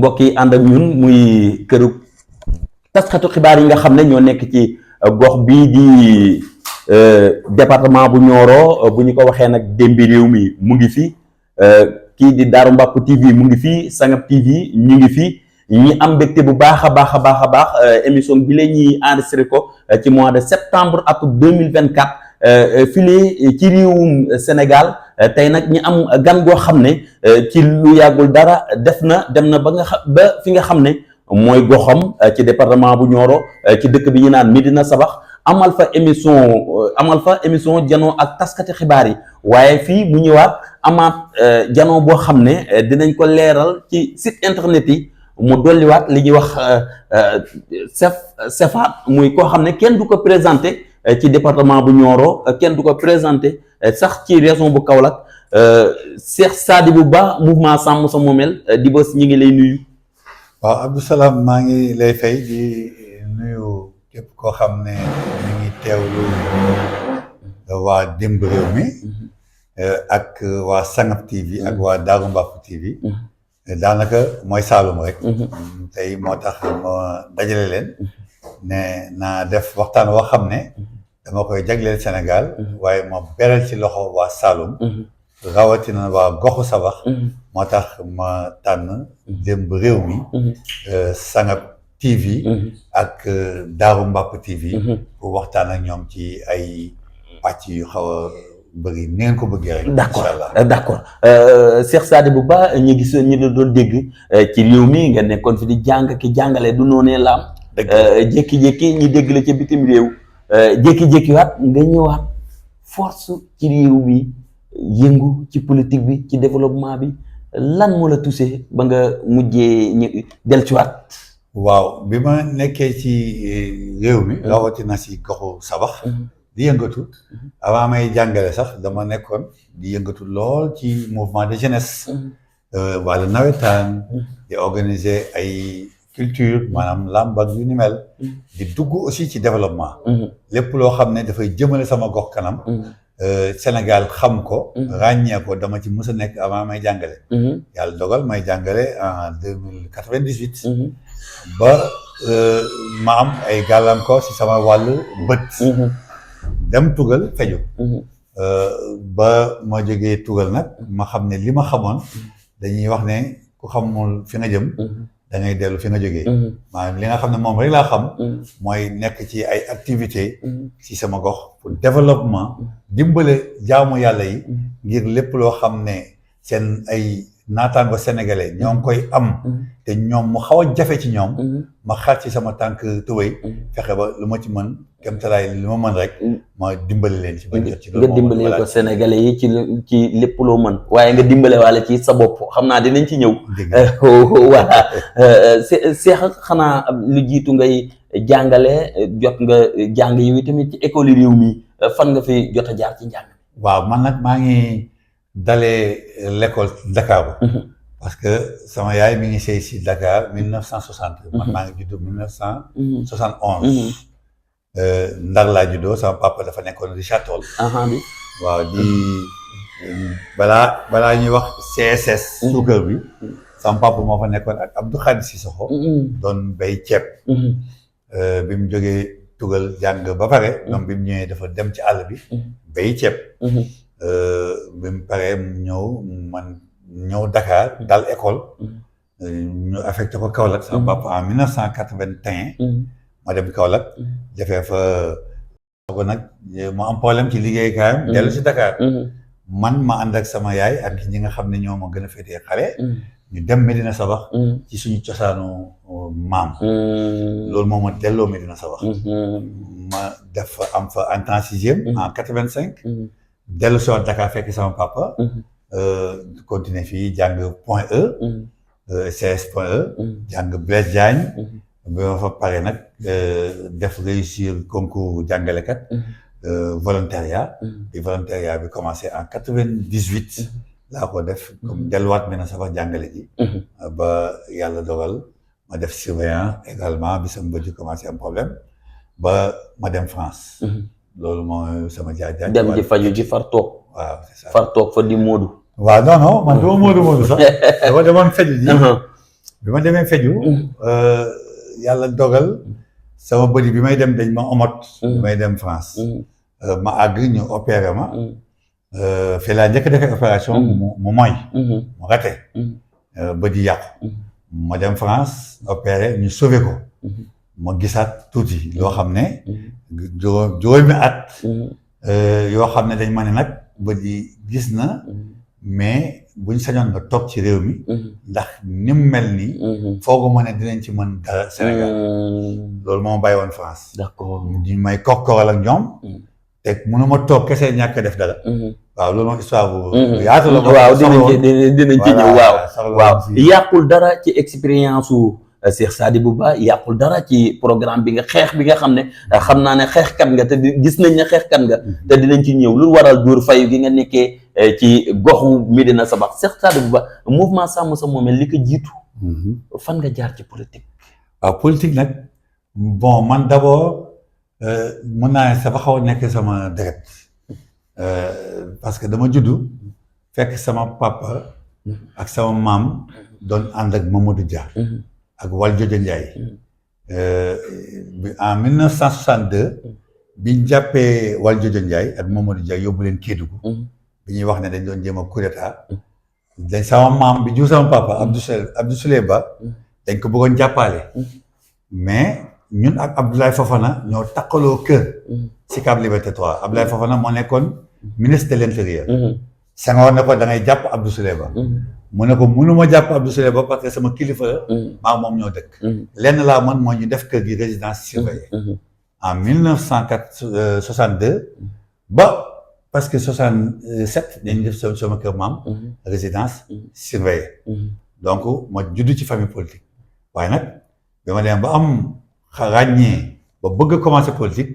mbokk yi ànd ak ñun muy këru taskatu xibaar yi nga xam ne ñoo nekk ci gox bii di département bu Nioro bu ñu ko waxee nag Dembi Réew mi mu ngi fi kii di Daaru Mbàpp TV mu ngi fi Sangap TV ñu ngi fi ñi am mbégte bu baax a baax émission bi la ñuy enregistré ko ci mois de septembre atum 2024 fii ci réewum Sénégal tey nag ñi am gan goo xam ne ci lu yàggul dara dem na ba fi nga xam ne mooy goxam ci département bu Nioro ci dëkk bi ñu naan Médina Sabax amal fa émission janoo ak taskati xibaar yi waaye fii mu ñëwaat amaat janoo boo xam ne dinañ ko leeral ci site internet yi mu dolliwaat li ñuy wax cefaat muy koo xam ne kenn du ko présenté ci département bu Nioro kenn du ko présenté sax ci région bu Kaolack Cheikh Sadibou Ba mouvement Sàmm Sa Moomeel di bës ñi ngi lay nuyu. waaw Abdou Salam maa ngi lay fay di nuyu képp koo xam ne ñu ngi teewlu waa Dembi Réew mi ak waa Sangap TV ak waa Daaru Mbàpp TV daanaka mooy Saalum rek tey moo tax ma dajale leen ne naa def waxtaan woo xam ne dama koy jagleel Sénégal waaye ma beral ci loxo waa Saalum rawatina waa goxu Sabax moo tax ma tànn Dembi Réew mi Sangap TV ak Daaru Mbàpp TV pour waxtaan ak ñoom ci ay pàcc yu xaw a bëgg ni ngeen ko bëggee rek. d'accord Cheikh Sadibou Ba ñu gisoon ñu la doon dégg ci réew mi nga nekkoon fi di jàng ki jàngale du noonee laam. jékki-jékki ñu dégg la ca bitim réew jékki-jékki waat nga ñëwaat force ci réew mi yëngu ci politique bi ci développement bi lan moo la touché ba nga mujjee ñu dellusiwaat. waaw bi ma nekkee ci réew mi. rawatina si goxu Sabax. di yëngatu avant may jàngale sax dama nekkoon di yëngatu lool ci mouvement de jeunesse wàllu nawetaan di organiser ay culture maanaam làmb ak yu ni mel di dugg aussi ci développement lépp loo xam ne dafay jëmale sama gox kanam Sénégal xam ko ràññee ko dama ci mës a nekk avant may jàngale yàlla dogal may jàngale en 1998 ba ma am ay gàllankoor si sama wàllu bët dem tugal feju ba ma jógee tugal nag ma xam ne li ma xamoon dañuy wax ne ku xamul fi nga jëm da ngay dellu fi nga jógee maanaam li nga xam ne moom rek laa xam mooy nekk ci ay activité ci sama gox pour développement dimbale jaamu yàlla yi ngir lépp loo xam ne seen ay naataango sénégalais ñoo ngi koy am te ñoom mu xaw a jafe ci ñoom ma xar ci sama tànk tëwëy fexe ba lu ma ci mën kem talaay li ma mën rek ma dimbale leen ci ba jot ci loolu nga dimbale ko sénégalais yi ci lépp loo mën waaye nga dimbale waale ci sa bopp xam naa dinañ ci ñëw voilà Cheikh xanaa lu jiitu ngay jàngale jot nga jàng yi tamit ci école yi réew mi fan nga fi jot a jaar ci njàng waaw man nag maa ngi dalee l'école Dakar parce que sama yaay mi ngi sëy si Dakar 1960 man maa ngi juddoo 1971 Ndar laa juddoo sama papa dafa nekkoon Richard Toll waaw di balaa ñuy wax CSS suukar bi sama papa moo fa nekkoon ak Abdou Khadre Sissoko doon bay ceeb bi mu jógee tugal jàng ba pare donc bi mu ñëwee dafa dem ci àll bi bay ceeb bi mu paree man ñëw Dakar dal école ñu affecté ko Kaolack sama papa en 1981 ma dem Kaolack defee fa ko nag mu am problème ci liggéeykaayam dellu si Dakar man ma ànd ak sama yaay ak ñi nga xam ne ñoo ma gën a féetee xale ñu dem Médina Sabax ci suñu cosaanu maam loolu moo ma delloo Médina Sabax ma def fa am fa en temps sixième en 85 dellu si waat Dakar fekk sama papa continuer fii jàng Point E CS Point E jàng Blaise Diagne bi ma fa pare nag def réussir concours jàngalekat volontariat bi volontariat bi commencé en 98 laa ko def comme delluwaat Médina Sabax jàngale ji ba yàlla dogal ma def surveillant également bi sama bët commencé am problème ba ma dem France loolu mooy sama jaar-jaar dem ji faju ji far toog waaw c'est ça far toog fa di Moodu waaw non man dama Moodu sax dama demoon faju ji bi ma demee Feju yàlla dogal sama bëri bi may dem dañ ma omot bi may dem France ma àgg ñu opéré ma fii laa njëkk defee opération mu mooy mu rate bët yi yàqu ma dem France opéré ñu sauvé ko ma gisaat tuuti loo xam ne juróomi at yoo xam ne dañ ma ne nag bët yi gis na mais buñ sañoon nga toog ci réew mi ndax ni mu mel nii foogu ma ne dinañ ci mën dara Sénégal loolu moo bàyyi woon France. D'accord ñu may kokkoral ak ñoom te mënuma toog kese ñàkk def dara waaw loolu moom histoire bu yaatu la waaw dinañ ci ñëw waaw yàqul dara ci expérience su Cheikh Sadibou Ba yàqul dara ci programme bi nga xeex bi nga xam ne xam naa ne xeexkat nga te gis nañ ne xeexkat nga te dinañ ci ñëw lu waral dóor fayu gi nga nekkee ci goxu Médina Sabakh Cheikh Sadibou Ba mouvement Sàmm Sa Moomeel li ko jiitu fan nga jaar ci politique waaw politique nag bon man d'abord mën naa ne dafa xaw a nekk sama deret parce que dama juddu fekk sama papa ak sama maam doon ànd ak Mamadou Dia ak Valdiodio Ndiaye en 1962 biñ jàppee Valdiodio Ndiaye ak Mamadou Dia yóbbu leen Kédougou bi ñuy wax ne dañ doon jéem a coup d'état dañ sama maam bi jur sama papa Abdou Souley Ba dañ ko bëggoon jàppale mais ñun ak Abdoulaye Fofana ñoo takkaloo kër Sicap Liberté 3 Abdoulaye Fofana moo nekkoon ministre de l'intérieur Senghor ne ko da ngay jàpp Abdou Souley Ba mu ne ko mënuma jàpp Abdou Souley Ba parce que sama kilifa la maa moom ñoo dëkk lenn laa man moo ñu def kër gi résidence surveillée en 1962 ba parce que 67 dañu def sama kër maam résidence surveillée donc ma judd ci famille politique waaye nag bi ma dem ba am ràññee ba bëgg a commencer politique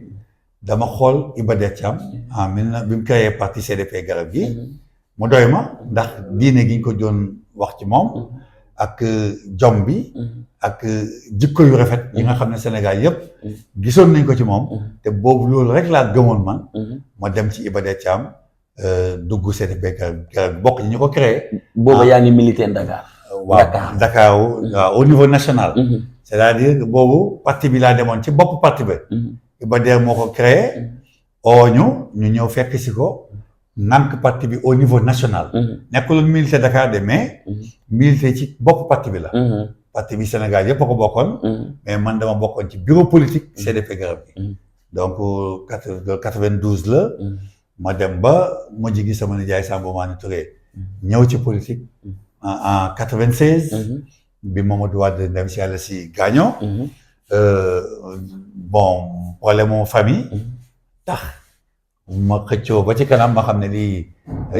dama xool Iba Der Thiam bi mu créé parti CDP garab gi mu doy ma ndax diine gi ñu ko doon wax ci moom ak jom bi ak jikko yu rafet yi nga xam ne Sénégal yëpp gisoon nañ ko ci moom te boobu loolu rek laa gëmoon man ma dem ci Iba Der Thiam dugg CDP garab bokk ñu ko créé booba yaa ngi militaire Dakar waaw Dakar waaw au niveau national c'est-à-dire boobu parti bi laa demoon ci bopp parti ba Iba Der moo ko créé ñu ñëw fekk si ko nànk parti bi au niveau national nekkuloon militaire Dakar de mais militaire ci bopp parti bi la parti bi Sénégal yëpp a ko bokkoon mais man dama bokkoon ci bureau politique CDP garab gi donc 92 la ma dem ba ma jigi sama nijaay Samba Mané Touré ñëw ci politique en 96 bi Mamadou Wade ndem si yàlla si gaañoo bon problème mu famille tax ma xëccoo ba ci kanam ma xam ne lii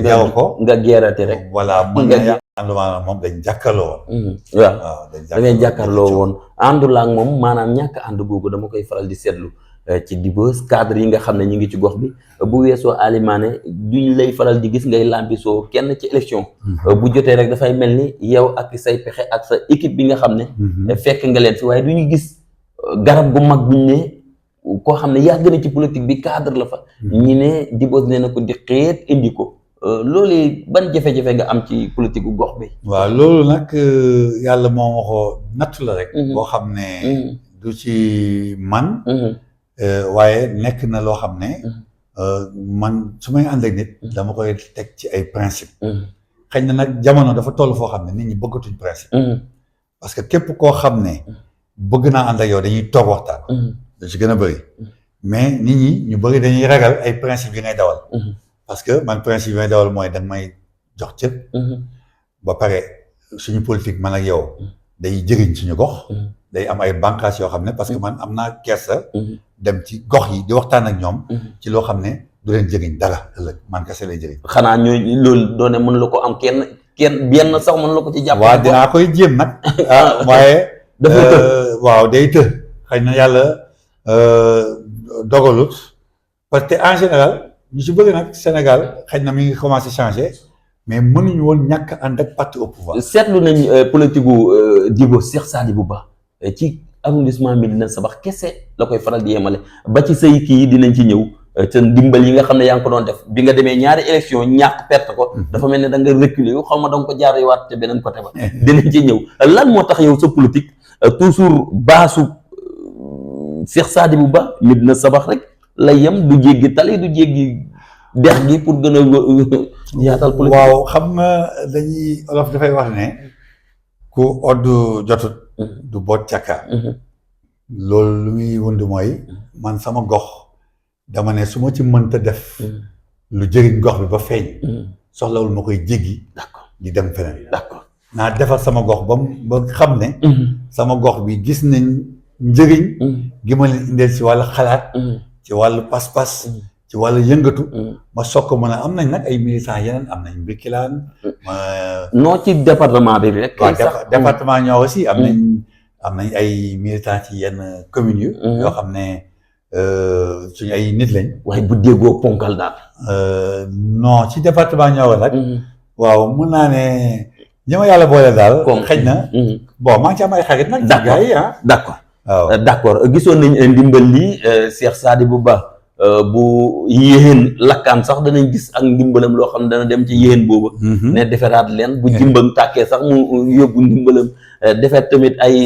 jaw ko nga gérate rek voilà mën nga ànduma moom dañ jàkkaarloo woon waaw da ngay jàkkaarloo woon àndul ak moom maanaam ñàkk ànd googu dama koy faral di seetlu ci dibës cadre yi nga xam ne ñu ngi ci gox bi bu weesoo Alimane duñ lay faral di gis ngay lambisoo kenn ci élection bu jotee rek dafay mel ni yow ak say pexe ak sa équipe bi nga xam ne fekk nga leen fi waaye du ñu gis garab gu mag buñ ne koo xam ne yàgg na ci politique bi cadre la fa ñi ne dibës nee na ko di xeet indi ko loolu ban jafe-jafe nga am ci politique gu gox bi waaw loolu nag yàlla moo ma ko nattu la rek boo xam ne du ci man waaye nekk na loo xam ne man su may ànd ak nit dama koy teg ci ay principe xëy na nag jamono dafa toll foo xam ne nit ñi bëggatuñ principe parce que képp koo xam ne bëgg naa ànd ak yow dañuy toog waxtaan lu ci gën a bëri mais nit ñi ñu bëri dañuy ragal ay principe yi ngay dawal parce que man principe yi may dawal mooy danga may jox cër ba pare suñu politique man ak yow day jëriñ suñu gox day am ay bànqaas yoo xam ne parce que man am naa kersa dem ci gox yi di waxtaan ak ñoom ci loo xam ne du leen jëriñ dara ëllëg man kese lay jëriñ xanaa ñooy loolu doone mën la ko am kenn benn sax mën la ko ci jàpp waaw dinaa koy jéem nag waaye waaw day të xëy na yàlla dogalut parce que en général ñu si bëri nag Sénégal xëy na mi ngi commencé changer mais mënuñu woon ñàkk ànd ak parti au pouvoir. seetlu nañ politique gu Djibo Cheikh Sadibou Ba ci arrondissement Médina Sabakh kese la koy faral di yemale ba ci say kii dinañ ci ñëw te ndimbal yi nga xam ne yaa ngi ko doon def bi nga demee ñaari élection ñàkk perte ko dafa mel ne da nga reculer yow xaw ma da nga ko jaaree waat te beneen côté ba dinañ ci ñëw lan moo tax yow sa politique toujours baasu Cheikh Sadibou Ba Médina Sabax rek lay yem du jéggi tali du jéggi dex gi pour gën a yaatal politique. waaw xam nga dañuy olof dafay wax ne ku odd jotut du boot càkka loolu lu muy wund mooy man sama gox dama ne su ma ci mënta def lu jëriñ gox bi ba feeñ soxlawul ma koy jéggi di dem feneen d'accord naa defar sama gox ba xam ne sama gox bi gis nañ njëriñ gi ma leen indeel ci wàllu xalaat ci wàllu pas-pas ci wàllu yëngatu ma soog ko mën a am nañ nag ay militants yeneen am nañ Birkilane non ci département bi rek waaw département ñoo aussi am nañ ay militants ci yenn communes yu yoo xam ne suñu ay nit lañ waaye bu déggoo ponkal daal non ci département ñoo nag waaw mun naa ne ñi ma yàlla boole daal xëy na bon maa ngi ci am ay xarit nag gars yi d'accord waaw d'accord gisoon nañ ndimbal lii Cheikh Sadibou Ba bu yéen lakkaan sax danañ gis ak ndimbalam loo xam ne dana dem ci yéen booba ne deferaat leen bu jimbam tàkkee sax mu yóbbu ndimbalam defet tamit ay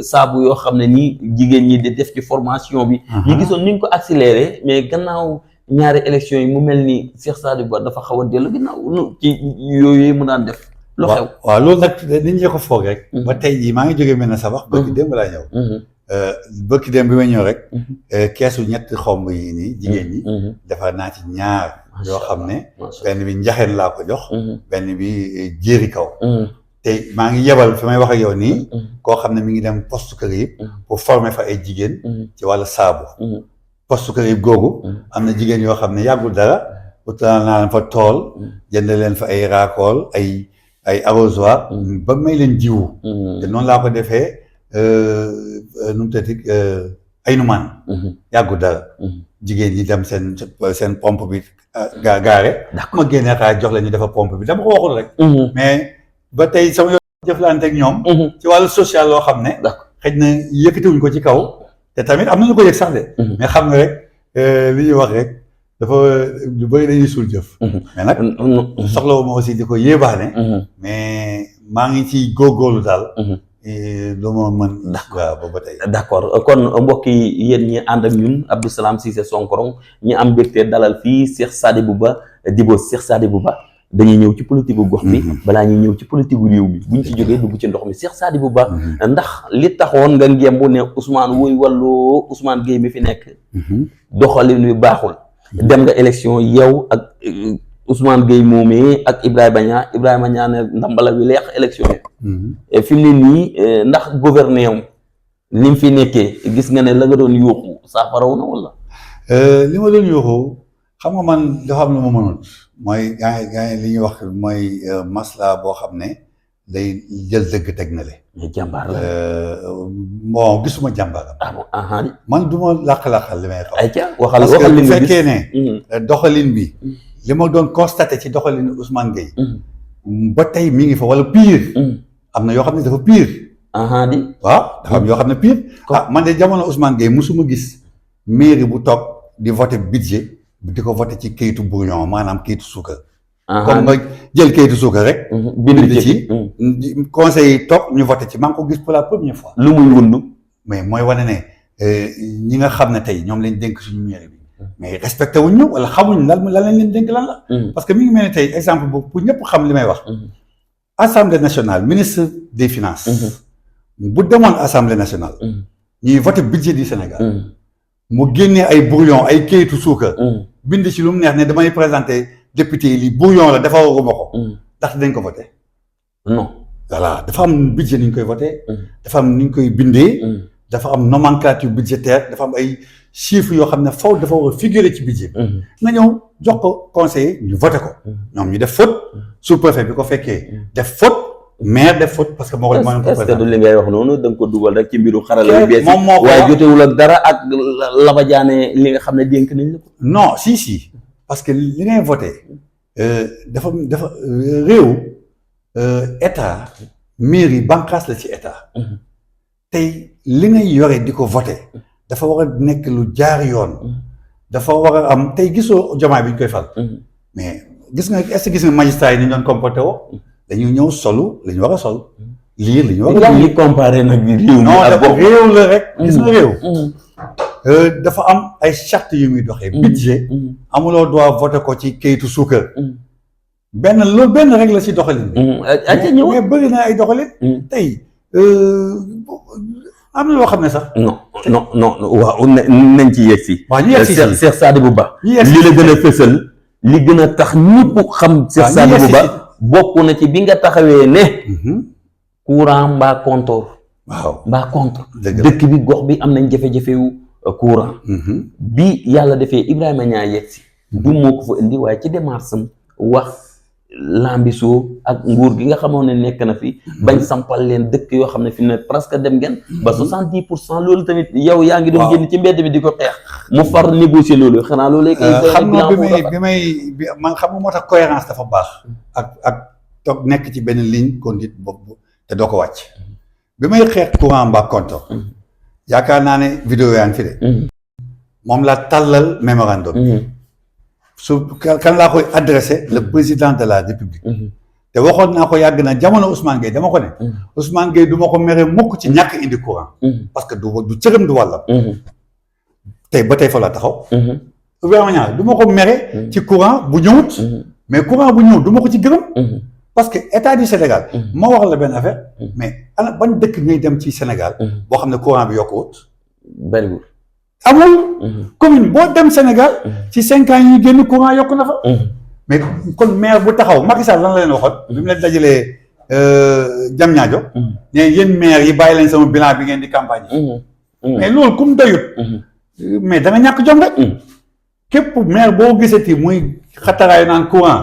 saabu yoo xam ne nii jigéen ñi di def ci formation bi ñu gisoon ni ñu ko accéléré mais gannaaw ñaari élection yi mu mel ni Cheikh Sadibou Ba dafa xaw a dellu ginnaaw ci yooyu mu daan def lu xew waaw loolu nag nit ñi ko foog rek ba tey jii maa ngi jógee Médina Sabax bëkki démb laa ñëw bëkki démb bi may ñëw rek keesu ñetti xomb yi nii jigéen ñi defar naa ci ñaar yoo xam ne benn bi njaxeen laa ko jox benn bi jéeri kaw te maa ngi yebal fi may wax ak yow nii koo xam ne mi ngi dem poste kër yi pour former fa ay jigéen ci wàllu saabu poste kër yi googu am na jigéen yoo xam ne yàggul dara utal naa leen fa tool jënd leen fa ay raakool ay arrosoir ba may leen jiwu te noonu laa ko defee nu mu tëddi ay numaan yàggu dara jigéen ñi dem seen pompe bi gaare ma génnee xaar jox leen ñu defa pompe bi dama ko waxul rek mais ba tey sama yoon jëflante ak ñoom ci wàllu social loo xam ne xëy na yëkkatiwuñ ko ci kaw te tamit am nañu ko yëg sax de mais xam nga rek li ñuy wax rek dafa lu bëri dañuy suul jëf mais nag soxlawu ma aussi di ko yéebaane mais maa ngi ci góorgóorlu daal lu ma mën waaw ba tey d'accord kon mbokk yi yéen ñi ànd ak ñun Abdou Salam Cissé Sonkorong ñi am mbégte dalal fii Cheikh Sadibou Ba Djibo Cheikh Sadibou Ba dañuy ñëw ci politique gu gox bi balaa ñuy ñëw ci politique gu réew mi buñ ci jógee dugg ci ndox mi Cheikh Sadibou Ba ndax li taxoon nga ngembu ne Ousmane wuy wàllu Ousmane Gueye mi fi nekk doxalin wi baaxul dem nga élection yow ak Ousmane Gueye moomee ak Ibrahima Niang ne ndambala wi leex élection yi fi mu ne nii ndax gouverner am li mu fi nekkee gis nga ne la nga doon yuuxu saafaraw na wala li ma doon yuuxu xam nga man dafa am lu ma mënul mooy gaa li ñuy wax mooy masla boo xam ne day jël dëgg teg na le mais jàmbaar la bon gisuma jàmbaaram man du ma làq-làqal li may xam ayca waxal parce que li bu nga gis fekkee ne doxalin bi li ma doon constaté ci doxalin Ousmane Gueye ba tey mi ngi fa wala pire am na yoo xam ne dafa pire di waaw dafa am yoo xam ne pire man de jamono Ousmane Gueye musuma gis mairie bu toog di voté budget di ko voté ci kayitu brouillon maanaam kayitu suukar comme nga jël kayitu suukar rek bind ci conseil yi toog ñu voté ci maa ngi ko gis pour la première fois lu muy wund mais mooy wane ne ñi nga xam ne tey ñoom lañ dénk suñu mairie bi mais respecté wuñ ñu wala xamuñ lan lañ leen dénk lan la parce que mi ngi mel ne tey exemple boobu pour ñëpp xam li may wax assemblée nationale ministre des finances bu demoon assemblée nationale ñuy voté budget du Sénégal mu génnee ay brouillon ay kayitu suukar bind ci lu mu neex ne damay présenté député yi lii brouillon la dafa waruma ko ndax dañ ko voté non voilà dafa am budget ni ñu koy voté dafa am ni ñu koy bindee dafa am nomenclature budgétaire dafa am ay chiffres yoo xam ne faw dafa war a figurer ci budget nga ñëw jox ko conseiller ñu voté ko ñoom ñu def faute sous-préfet bi ko fekkee def faute maire def faute parce que moo ko est-ce que du li ngay wax noonu da nga ko dugal rek ci mbiru xarala yu bees moom moo ko waaye jotewul ak dara ak labajaane li nga xam ne dénk nañ la ko non si parce que li ngay voté dafa réew état mairie bànqaas la ci état tey li ngay yore di ko voté dafa war a nekk lu jaar yoon dafa war a am tey gisoo Diomaye bi ñu koy fal. mais gis nga est-ce que gis nga magistrat yi ni ñu doon comporté woo dañuy ñëw solu li ñu war a sol lii li ñu war a lii comparé nag réew mi ak non réew la rek gis nga réew dafa am ay charte yu muy doxee budget amuloo droit voté ko ci kayitu suukar loolu benn rek la ci doxalin bi mais bëri na ay doxalin tey am na loo xam ne sax non waaw nañ ci yegg si waaw ñu yegg si Cheikh Sadibou Ba li la gën a fësal li gën a tax ñëpp xam Cheikh Sadibou Ba bokk na ci bi nga taxawee ne courant mbaa compteur mbaa compteur dëkk bi gox bi am nañ jafe-jafe wu courant bi yàlla defee Ibrahima Niang yegg si du moo ko fa indi waaye ci démarche am wax Lambiso ak nguur gi nga xamoon ne nekk na fi bañ sampal leen dëkk yoo xam ne fi ne presque dem ngeen ba 70% loolu tamit yow yaa ngi doon génn ci mbedd bi di ko xeex mu far négocier loolu xanaa loolu xam nga bi man xam nga moo tax cohérence dafa baax ak toog nekk ci benn ligne conduite boobu te doo ko wàcc bi may xeex courant mbaa compteur yaakaar naa ne vidéo yaa ngi fi de moom laa tàllal mémorandum kan laa koy adressé le président de la république te waxoon naa ko yàgg na jamono Ousmane Gueye dama ko ne Ousmane Gueye du ma ko mere mukk ci ñàkk indi courant parce que du cëram du wàllam tey ba tey fa la taxaw Ibrahima Niang du ma ko mere ci courant bu ñëwut mais courant bu ñëwut du ma ko ci gërëm parce que état du Sénégal ma wax la benn affaire mais ana ban dëkk ngay dem ci Sénégal boo xam ne courant bi yokkuwut bariwul amul commune boo dem Sénégal ci 5 ans yi génn courant yokk na fa mais kon maire bu taxaw Macky Sall lan la leen waxoon bi mu leen dajalee Diamniadio ne yéen maire yi bàyyi leen sama bilan bi ngeen di campagne mais loolu ku mu doyut mais da nga ñàkk jom rek képp maire boo gisati muy xataraayu naan courant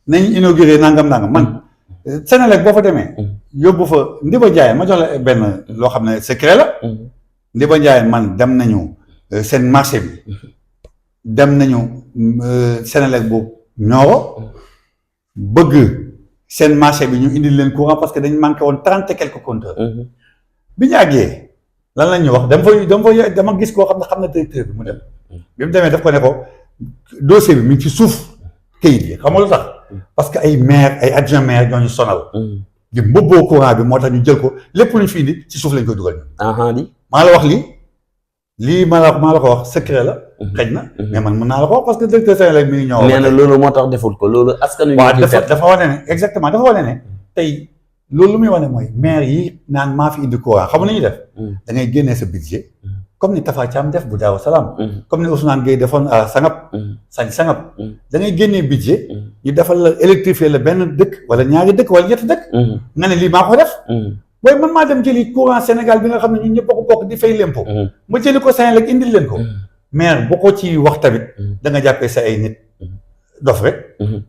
nañ inauguré nangam man Sénélec boo fa demee yóbbu fa Ndiba Ndiaye ma jox la benn loo xam ne secret la Ndiba Ndiaye man dem nañu seen marché bi dem nañu Sénélec bu Nioro bëgg seen marché bi ñu indil leen courant parce que dañ manqué woon 30 et quelques compteurs bi ñu àggee lan la ñuy wax dama gis koo xam ne directeur bi mu dem bi mu demee daf ko ne ko dossier bi mi ngi ci suuf kayit yi xam nga lu tax parce que ay maire ay adjoint maire ñoo ñu sonal di mbobboo courant bi moo tax ñu jël ko lépp lu ñu fi indi ci suuf lañ koy dugal ñu maa la wax lii maa la ko wax secret la xëj na mais man mën naa la ko wax parce que directeur Sénégal mi ngi ñëw nee na loolu moo tax deful ko loolu askan waaw dafa wane ne exactement dafa wane ne tey loolu lu muy wane mooy maire yi naan maa fi indi courant xam nga ñuy def da ngay génnee sa budget comme ni Tafa Thiam def bu Daaru Salaam comme ni Ousmane Gueye defoon à Sangap da ngay génnee budget ñu defal la électrifier la benn dëkk wala ñaari dëkk wala ñetti dëkk nga ne lii maa ko def booy man maa dem jëli courant Sénégal bi nga xam ne ñun ñëpp a ko bokk di fay lempo ma jëli ko Sénégal indil leen ko maire boo ko ci wax tamit da nga jàppee sa ay nit dof rek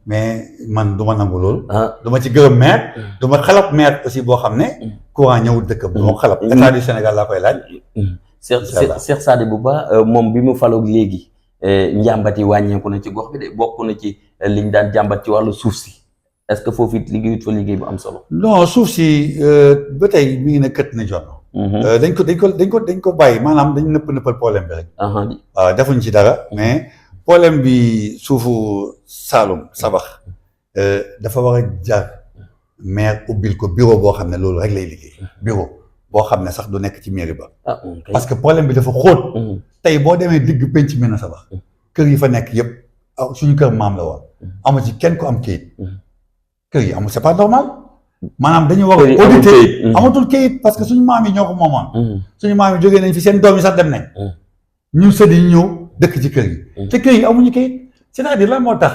mais man du ma nangu loolu du ma ci gërëm maire du ma xalab maire aussi boo xam ne courant ñëwul dëkkam du ma ko xalab état du Sénégal laa koy laaj Cheikh Sadibou Ba moom bi mu faloog léegi njàmbat yi wàññeeku na ci gox bi de bokk na ci liñ daan jàmbat ci wàllu suuf si est-ce que foofu it liggéeyut fa liggéey bu am solo. non suuf si ba tey mi ngi ne kët na jonn dañ ko bàyyi maanaam dañ nëppal problème bi rek. waaw defuñ ci dara mais problème bi suufu Saloum Sabax dafa war a jar maire ubbil ko bureau boo xam ne loolu rek lay liggéey bureau boo xam ne sax du nekk ci mairie ba. parce que problème bi dafa xóot. tey boo demee digg penc mi na Sabax kër yi fa nekk yëpp suñu kër maam la woon amu ci kenn ku am kayit kër yi amul c'est pas normal maanaam dañu war a auditer amatul kayit parce que suñu maam yi ñoo ko moomoon suñu maam yi jógee nañ fi seen doom yi sax dem nañ ñu sëdi ñu ñëw dëkk ci kër yi te kër yi amuñu kayit c'est-à-dire lan moo tax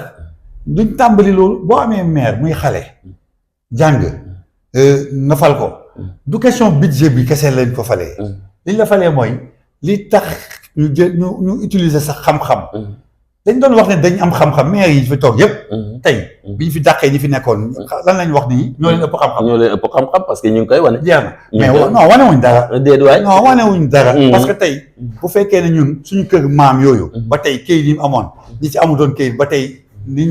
duñ tàmbali loolu boo amee maire muy xale jàng nga fal ko du question budget bi kese lañ ko falee liñ la falee mooy li tax ñu jël ñu utiliser sax xam-xam dañ doon wax ne dañ am xam-xam maire yi fi toog yëpp tey bi ñu fi dàqee ñi fi nekkoon lan lañ wax nii ñoo leen ëpp xam-xam ñoo leen ëpp xam-xam parce que ñu ngi koy wane jeex na mais non wane wuñ dara déet waay non wane wuñ dara parce que tey bu fekkee ne ñun suñu kër maam yooyu ba tey kayit yi mu amoon ñi ci amutoon kayit ba tey ni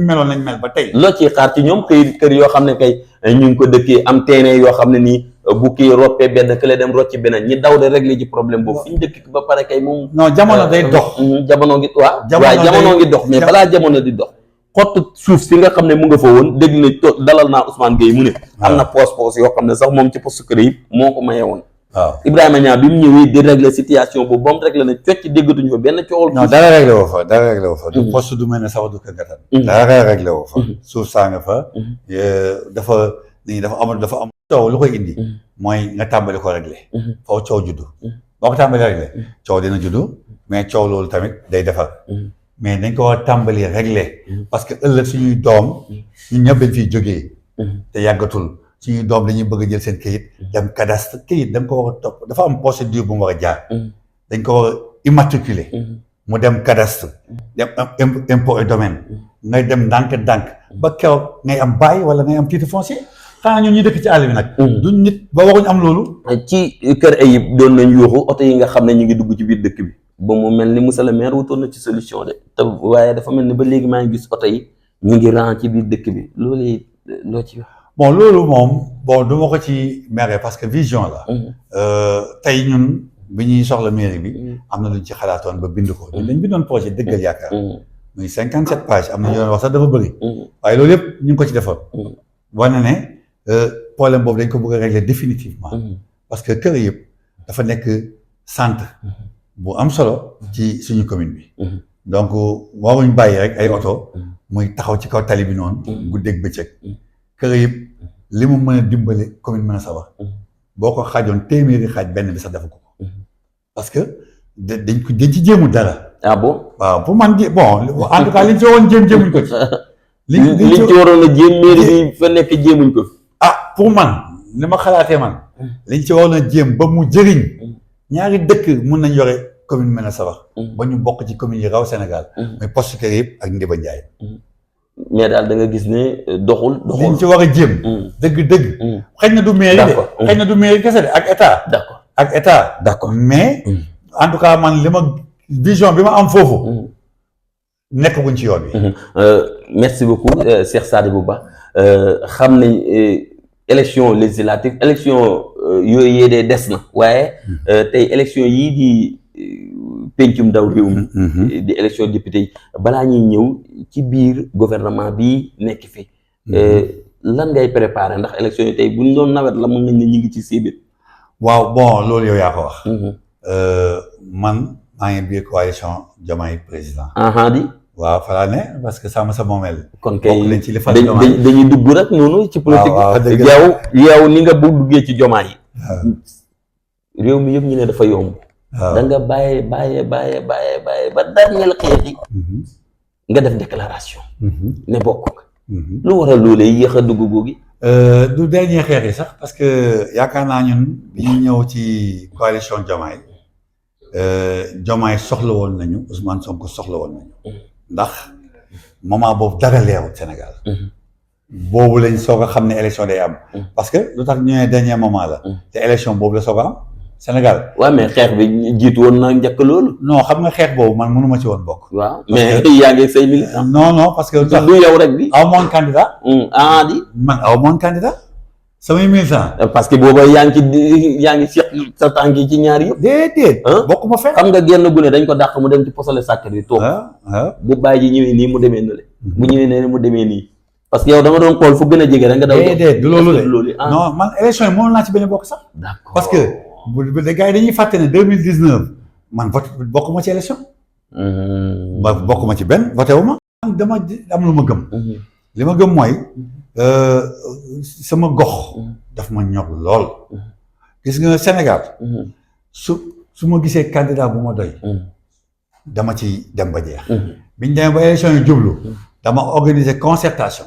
meloon lañ mel ba tey loo ciy xaar ci ñoom kër yoo xam ne kay ñu ngi ko dëkkee am terrain yoo xam ne nii bu kii roppee benn kële dem rocci beneen ñi daw de régler ci problème boobu fi ñu dëkk ba pare kay moom. non jamono day dox. jamono ngi waaw. jamono ngi dox mais balaa jamono di dox. xott suuf si nga xam ne mu nga fa woon dégg na dalal naa Ousmane Gueye mu ne. am na poos yoo xam ne sax moom ci poste kër yi moo ko maye woon. waaw Ibrahima Niang bi mu ñëwee di régler situation boobu ba mu régler na cocc déggatuñu fa benn coowal. non dara réglé woo fa du poste du mel ne sax du kër gatan. dara réglé woo fa. suuf saa nga fa. dafa am coow lu koy indi. mooy nga tàmbali ko réglé. foo coow juddu. boo ko tàmbali réglé. coow dina juddu mais coow loolu tamit day defar. mais dañ ko war a tàmbali réglé. parce que ëllëg suñuy doom ñun ñëpp dañ fiy jógee. te yàggatul. suñuy doom dañuy bëgg a jël seen këyit dem cadastre këyit da nga ko war a topp dafa am procédure bu mu war a jaar dañ ko war a immatriculer mu dem cadastre dem impôt et domaine ngay dem ndànk ba keroog ngay am bail wala ngay am titre foncier xanaa ñun ñu dëkk ci àll bi nag duñ nit ba waruñ am loolu ci kër Ayib doon nañ yuuxu oto yi nga xam ne ñu ngi dugg ci biir dëkk bi ba mu mel ni monsieur le maire wutoon na ci solution de te waaye dafa mel ni ba léegi maa ngi gis oto yi ñu ngi ran ci biir dëkk bi loolu loo ci wax. bon loolu moom du ma ko ci mere parce que vision la. tey ñun bi ñuy soxla mairie bi. am na luñ ci xalaatoon ba bind ko. dañ bindoon projet dëggal yaakaar. muy 57 pages am na ñu doon wax sax dafa bëri. waaye loolu yëpp ñu ngi ko ci defoon. wane ne problème boobu dañ ko bëgg a régler définitivement. parce que kër yëpp dafa nekk centre bu am solo ci suñu commune bi. donc waruñ bàyyi rek ay oto. muy taxaw ci kaw tali bi noonu. guddeeg bëccëg. kër yëpp li mu mën a dimbale commune mën a sabar boo ko xaajoon téeméeri xaaj benn bi sax dafa ko parce que dañ ci jéemul dara. ah bon waaw pour man bon en tout cas liñ ci waroon jéemuñ ko ci. liñ ci waroon a jéem mairie bi fa nekk jéemuñ ko. ah pour man li ma xalaatee man. liñ ci waroon a jéem ba mu jëriñ. ñaari dëkk mun nañ yore commune mën a sabar ba ñu bokk ci commune yi raw Sénégal. muy poste kër yëpp ak Ndiba Ndiaye. mais daal da nga gis ne doxul. liñ ci war a jéem. dëgg. xëy na du mairie de. xëy na du mairie kese de ak état. d'accord ak état. d'accord mais. en tout cas man li ma vision bi ma am foofu. nekkaguñ ci yoon wi. merci beaucoup Cheikh Sadibou Ba xam nañ élection législative élection yooyu yee des na waaye tey élection yii di. pencum ndaw réew mi di élection député yi balaa ñuy ñëw ci biir gouvernement bi nekk fi lan ngay préparer ndax élection yi tey bu ñu doon nawet la mën nañ ne ñu ngi ci siibit waaw bon loolu yow yaa ko wax man maa ngi biir coalition Diomaye président di waaw falaa ne parce que sama sa moomeel kon kay bokk leen ci li fal dañuy dugg rek noonu ci politique yow ni nga bu duggee ci Diomaye réew mi yëpp ñu ne dafa yomb da nga bàyyi ba dernier xeex yi nga def déclaration ne bokk nga lu waral loolee yéex a dugg googi du dernier xeex yi sax parce que yaakaar naa ñun bi ñu ñëw ci coalition Diomaye soxla woon nañu Ousmane Sonko soxla woon nañu ndax moment boobu dara leerul Sénégal boobu lañ soog a xam ne élection day am parce que lu tax ñu ne dernier moment la te élection boobu la soog a am Sénégal. waaw mais xeex bi jiitu woon na njëkk loolu. non xam nga xeex boobu man mënuma ci woon bokk. waaw mais yaa ngi say militants. non parce que. du yow rek bi. aw moon candidat. di. man aw moon candidat. samay militants. parce que booba yaa ngi seq sa tànk yi ci ñaar yëpp. déedéet. bokk ma fekk. xam nga genn gune dañ ko dàq mu dem ci posale sàkket bi toog. bu bàyyi ji ñëwee nii mu demee nële. bu ñëwee nee mu demee nii. parce que yow dama doon xool fu gën a jege rek nga daw. déedéet du loolu de non man élection yi mënoon naa ci benn bokk sax. d'accord parce que. bu gars yi dañuy fàtte ne 2019 man vote bokkuma ci élection. ba bokkuma ci benn voté wu ma. man dama am lu ma gëm. li ma gëm mooy sama gox. daf ma ñor lool. gis nga Sénégal. su ma gisee candidat bu ma doy. dama ci dem ba jeex. biñ demee ba élection yi jublu. dama organiser concertation.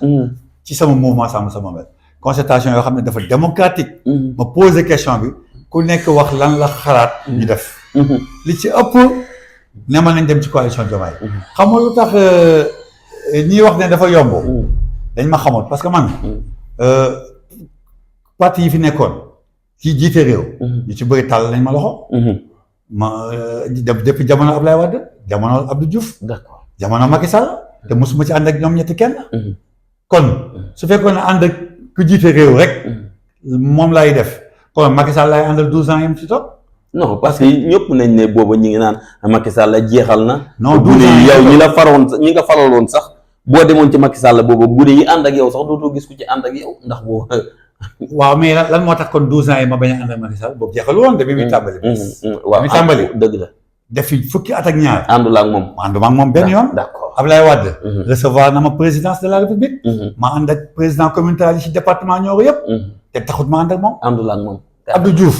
ci sama mouvement Sàmm Sa Moomeel. concertation yoo xam ne dafa démocratique. ma poser question bi. ku nekk wax lan la xalaat ñu def li ci ëpp ne ma nañ dem ci coalition Diomaye xam nga lu tax ñiy wax ne dafa yomb dañ ma xamoon parce que man parti yi fi nekkoon ci jiite réew ñu ci bëri tàll nañ ma loxo ma depuis jamono Abdoulaye Wade jamono Abdou Diouf d'accord jamono Macky Sall te mosuma ci ànd ak ñoom ñetti kenn kon su fekkoon ne ànd ak ku jiite réew rek moom laay def kon Macky Sall lay àndal 12 ans yim ci toog. non parce que ñëpp nañ ne booba ñi ngi naan Macky Sall la jeexal na. non gune yi yow ñi la faroon ñi nga faraloon sax boo demoon ci Macky Sall booba gune yi ànd ak yow sax dootoo gis ku ci ànd ak yow ndax boo. waaw mais lan moo tax kon 12 ans yi ma bañ a ànd ak Macky Sall boobu jeexal woon de bi muy tàmbali. waaw muy tàmbali dëgg la. def fi fukki at ak ñaar. àndul ak moom. ànduma ak moom benn yoon. d'accord Ablaye Wade. recevoir na ma présidence de la République. ma ànd ak président communautaire yi ci département Nioro yëpp. te taxut ma ànd ak moom. àndul ak moom. Abdou Diouf.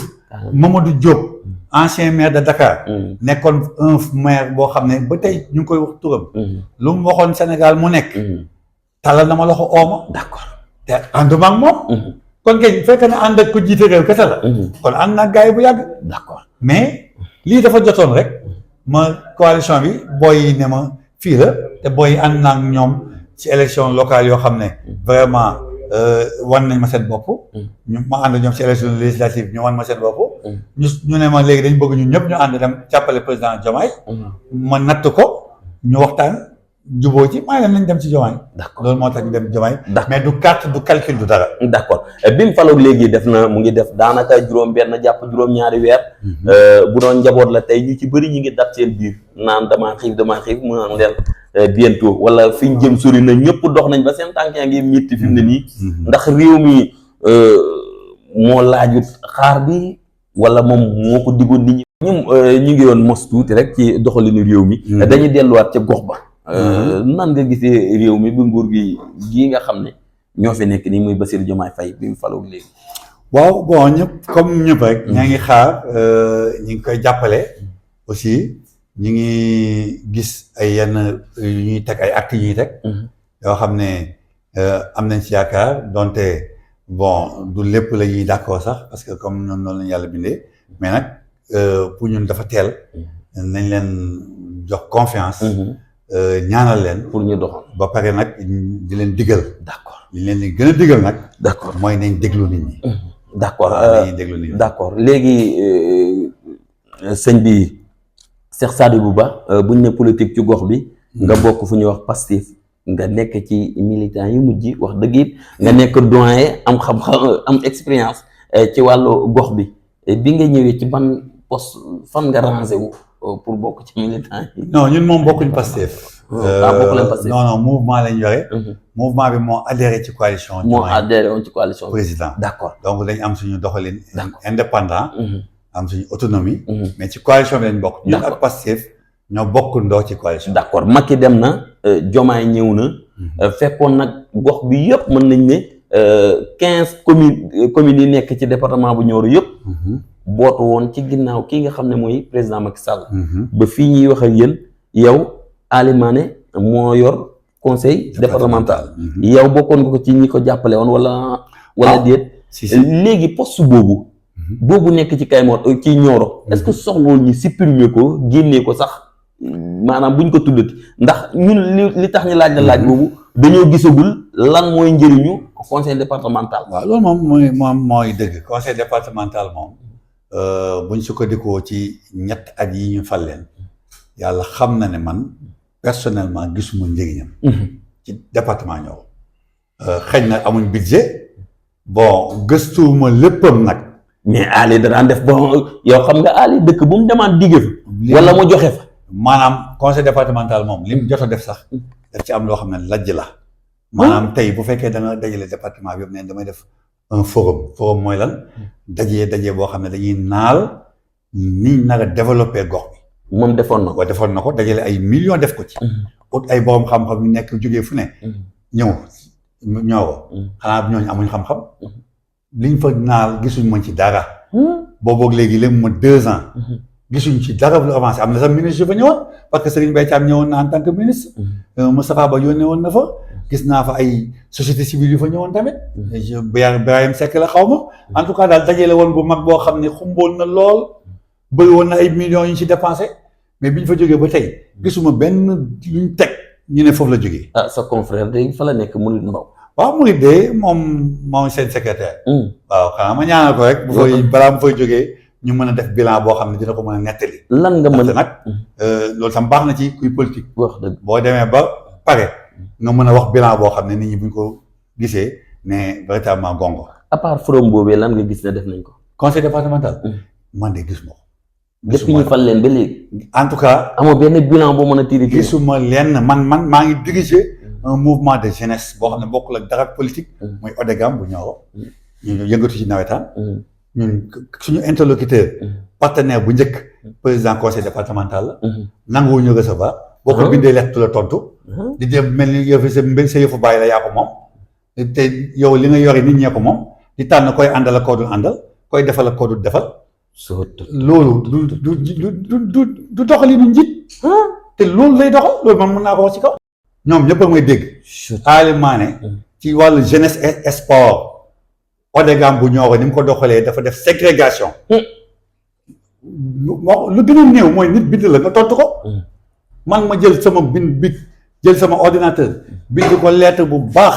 Mamadou Diop. ancien maire de Dakar. nekkoon un maire boo xam ne ba tey ñu ngi koy wax turam. lu mu waxoon Sénégal mu nekk. talal na ma loxo ooma. d'accord te ànduma ak moom. kon kay fekk na ànd ak ku jiite réew kese la. kon ànd naa gars yi bu yàgg. d'accord mais lii dafa jotoon rek ma coalition bi booy yi ne ma fii la te booy yi ànd naa ak ñoom ci élection locale yoo xam ne vraiment wan nañ ma seen bopp. ñu ma ànd ñoom ci élection législative ñu wan ma seen bopp. ñu ne ma léegi dañ bëgg ñun ñëpp ñu ànd dem jàppale président Diomaye. ma natt ko ñu waxtaan. jubóo ci maa ngi nañ dem ci Diomaye. d'accord loolu moo tax ñu dem Diomaye. d'accord mais du carte du calcul du dara. d'accord bi mu faloog léegi mu ngi def daanaka juróom-benn jàpp juróom-ñaari weer. bu doon njaboot la tey ñu ci bëri ñu ngi dab seen biir naan damaa xiif mu naan leen bientôt wala fi ñu jëm sori na ñëpp dox nañ ba seen tànk yaa ngi métti fi mu ne nii. ndax réew mi moo laajut xaar bi wala moom moo ko diggoon nit ñi. ñoom ñu ngi yoon mos tuuti rek ci doxalinu réew mi. dañuy delluwaat ca gox ba. nan nga gisee réew mi ba nguur gi gii nga xam ne ñoo fi nekk nii muy Bassirou Diomaye Faye bi mu faloog léegi. waaw bon ñëpp comme ñëpp rek. ñaa ngi xaar ñu ngi koy jàppale. aussi ñu ngi gis ay yenn yu ñuy teg ay actes yu ñuy teg. yoo xam ne am nañ ci yaakaar donte bon du lépp la ñuy d'accord sax parce que comme noonu lañu yàlla bindee mais nag pour ñun dafa teel nañ leen jox confiance. ñaanal leen pour ñu doxal ba pare nag di leen digal. d'accord li leen di gën a digal nag. d'accord mooy nañ déglu nit ñi. d'accord nañ déglu nit ñi. d'accord léegi sëñ bi Cheikh Sadibou Ba buñ ne politique ci gox bi. nga bokk fu ñuy wax Pastef nga nekk ci militant yu mujj wax dëgg it nga nekk doyen am xam-xam am expérience ci wàllu gox bi bi nga ñëwee ci ban poste fan nga rangé wu. pour bokk ci militant yi. non ñun moom bokkuñ Pastef. bokk leen Pastef. non mouvement lañ yore. mouvement bi moo adhéré ci coalition. moo adhéré woon ci coalition président. d'accord donc dañ am suñu doxalin. indépendant. am suñu autonomie. mais ci coalition bi lañ bokk. ñun ak Pastef ñoo bokk ndoo ci coalition. d'accord Macky dem na Diomaye ñëw na. fekkoon nag gox bi yëpp mën nañ ne 15 communes yi nekk ci département bu Nioro yëpp. bootu woon ci ginnaaw kii nga xam ne mooy président Macky Sall. ba fii ñuy wax ak yéen yow Ali Mané moo yor conseil départemental. yow bokkoon nga ko ci ñi ko jàppale woon wala déet. léegi poste boobu. boobu nekk ci Kaymoor ci Nioro. est-ce que soxlawul ñu supprimer ko génnee ko sax maanaam buñ ko tuddati ndax ñun li tax ñu laaj la laaj boobu dañoo gisagul lan mooy njëriñu conseil départemental. waaw loolu mooy dëgg conseil départemental moom. buñ sukkandikoo ci ñett at yi ñu fal leen yàlla xam na ne man personnellement gisuma njëriñam. ci département Nioro. xëy na amuñ budget bon gëstuwuma léppam nag. mais Ali da daan def bon yow xam nga Ali dëkk bu mu demaan digge fa. wala mu joxe fa. maanaam conseil départemental moom li mu jot a def sax daf ci am loo xam ne lajj la. maanaam tey bu fekkee da nga dajale département bi yëpp ne damay def. un forum mooy lan daje boo xam ne dañuy naal ni nar a développer gox bi. moom defoon na ko dajale ay millions def ko ci. ut ay borom xam-xam yu nekk jógee fu ne. ñëw Nioro. xanaa ñooñu amuñ xam-xam. liñ fa naal gisuñ mën ci dara. booboog léegi léegi ma 2 ans. gisuñ ci dara lu avancé am na sax ministre yu fa ñëwoon parce que Serigne Mbaye Thiam ñëwoon na en tant que ministre. Moustapha Ba yónnee woon na fa. gis naa fa ay société civile yu fa ñëwoon tamit. Birahim Seck la xaw ma. en tout cas daal dajale woon bu mag boo xam ne xumboon na lool. bëri woon na ay millions yu ñu ci dépensé mais bi ñu fa jógee ba tey gisuma benn luñ teg ñu ne foofu la jógee. ah sa confrère de fa la nekk Mouride Mbaw. waaw Mouride de moom seen secrétaire. waaw xanaa ma ñaanal ko rek. bu fay balaa mu fay jógee ñu mën a def bilan boo xam ne dina ko mën a nettali. lan nga mën nag loolu tam baax na ci kuy politique. wax dëgg boo demee ba pare nga mën a wax bilan boo xam ne nit ñi buñ ko gisee ne véritablement gongo. à part forum boobee lan nga gis ne def nañ ko. conseil départemental. man de gisuma ko. depuis ñu fal leen ba léegi. en tout cas. amoo benn bilan boo mën a tirer. gisuma lenn man maa ngi diriger un mouvement de jeunesse boo xam ne bokkul ak dara politique. muy ODEGAM bu Nioro. ñu yëngatu ci nawetaan. ñun suñu interlocuteur. partenaire bu njëkk. président conseil départemental la. nanguwuñu recevoir. boo ko bindee lettre la tontu. di dem mel ni yow sa yëfu bàyyi la yaa ko moom. te yow li nga yore nit ñee ko moom. di tànn koy àndal ak koo dul àndal koy defal ak koo dul defal. loolu du doxalinu njiit. te loolu lay doxal loolu man mën naa ko wax ci kaw. ñoom ñëpp a may dégg. Ali Mané ci wàllu jeunesse et sport. ODEGAM bu Nioro ni mu ko doxalee dafa def ségrégation. lu gën a néew mooy nit bind la nga tontu ko. man ma jël sama jël sama ordinateur bind ko lettre bu baax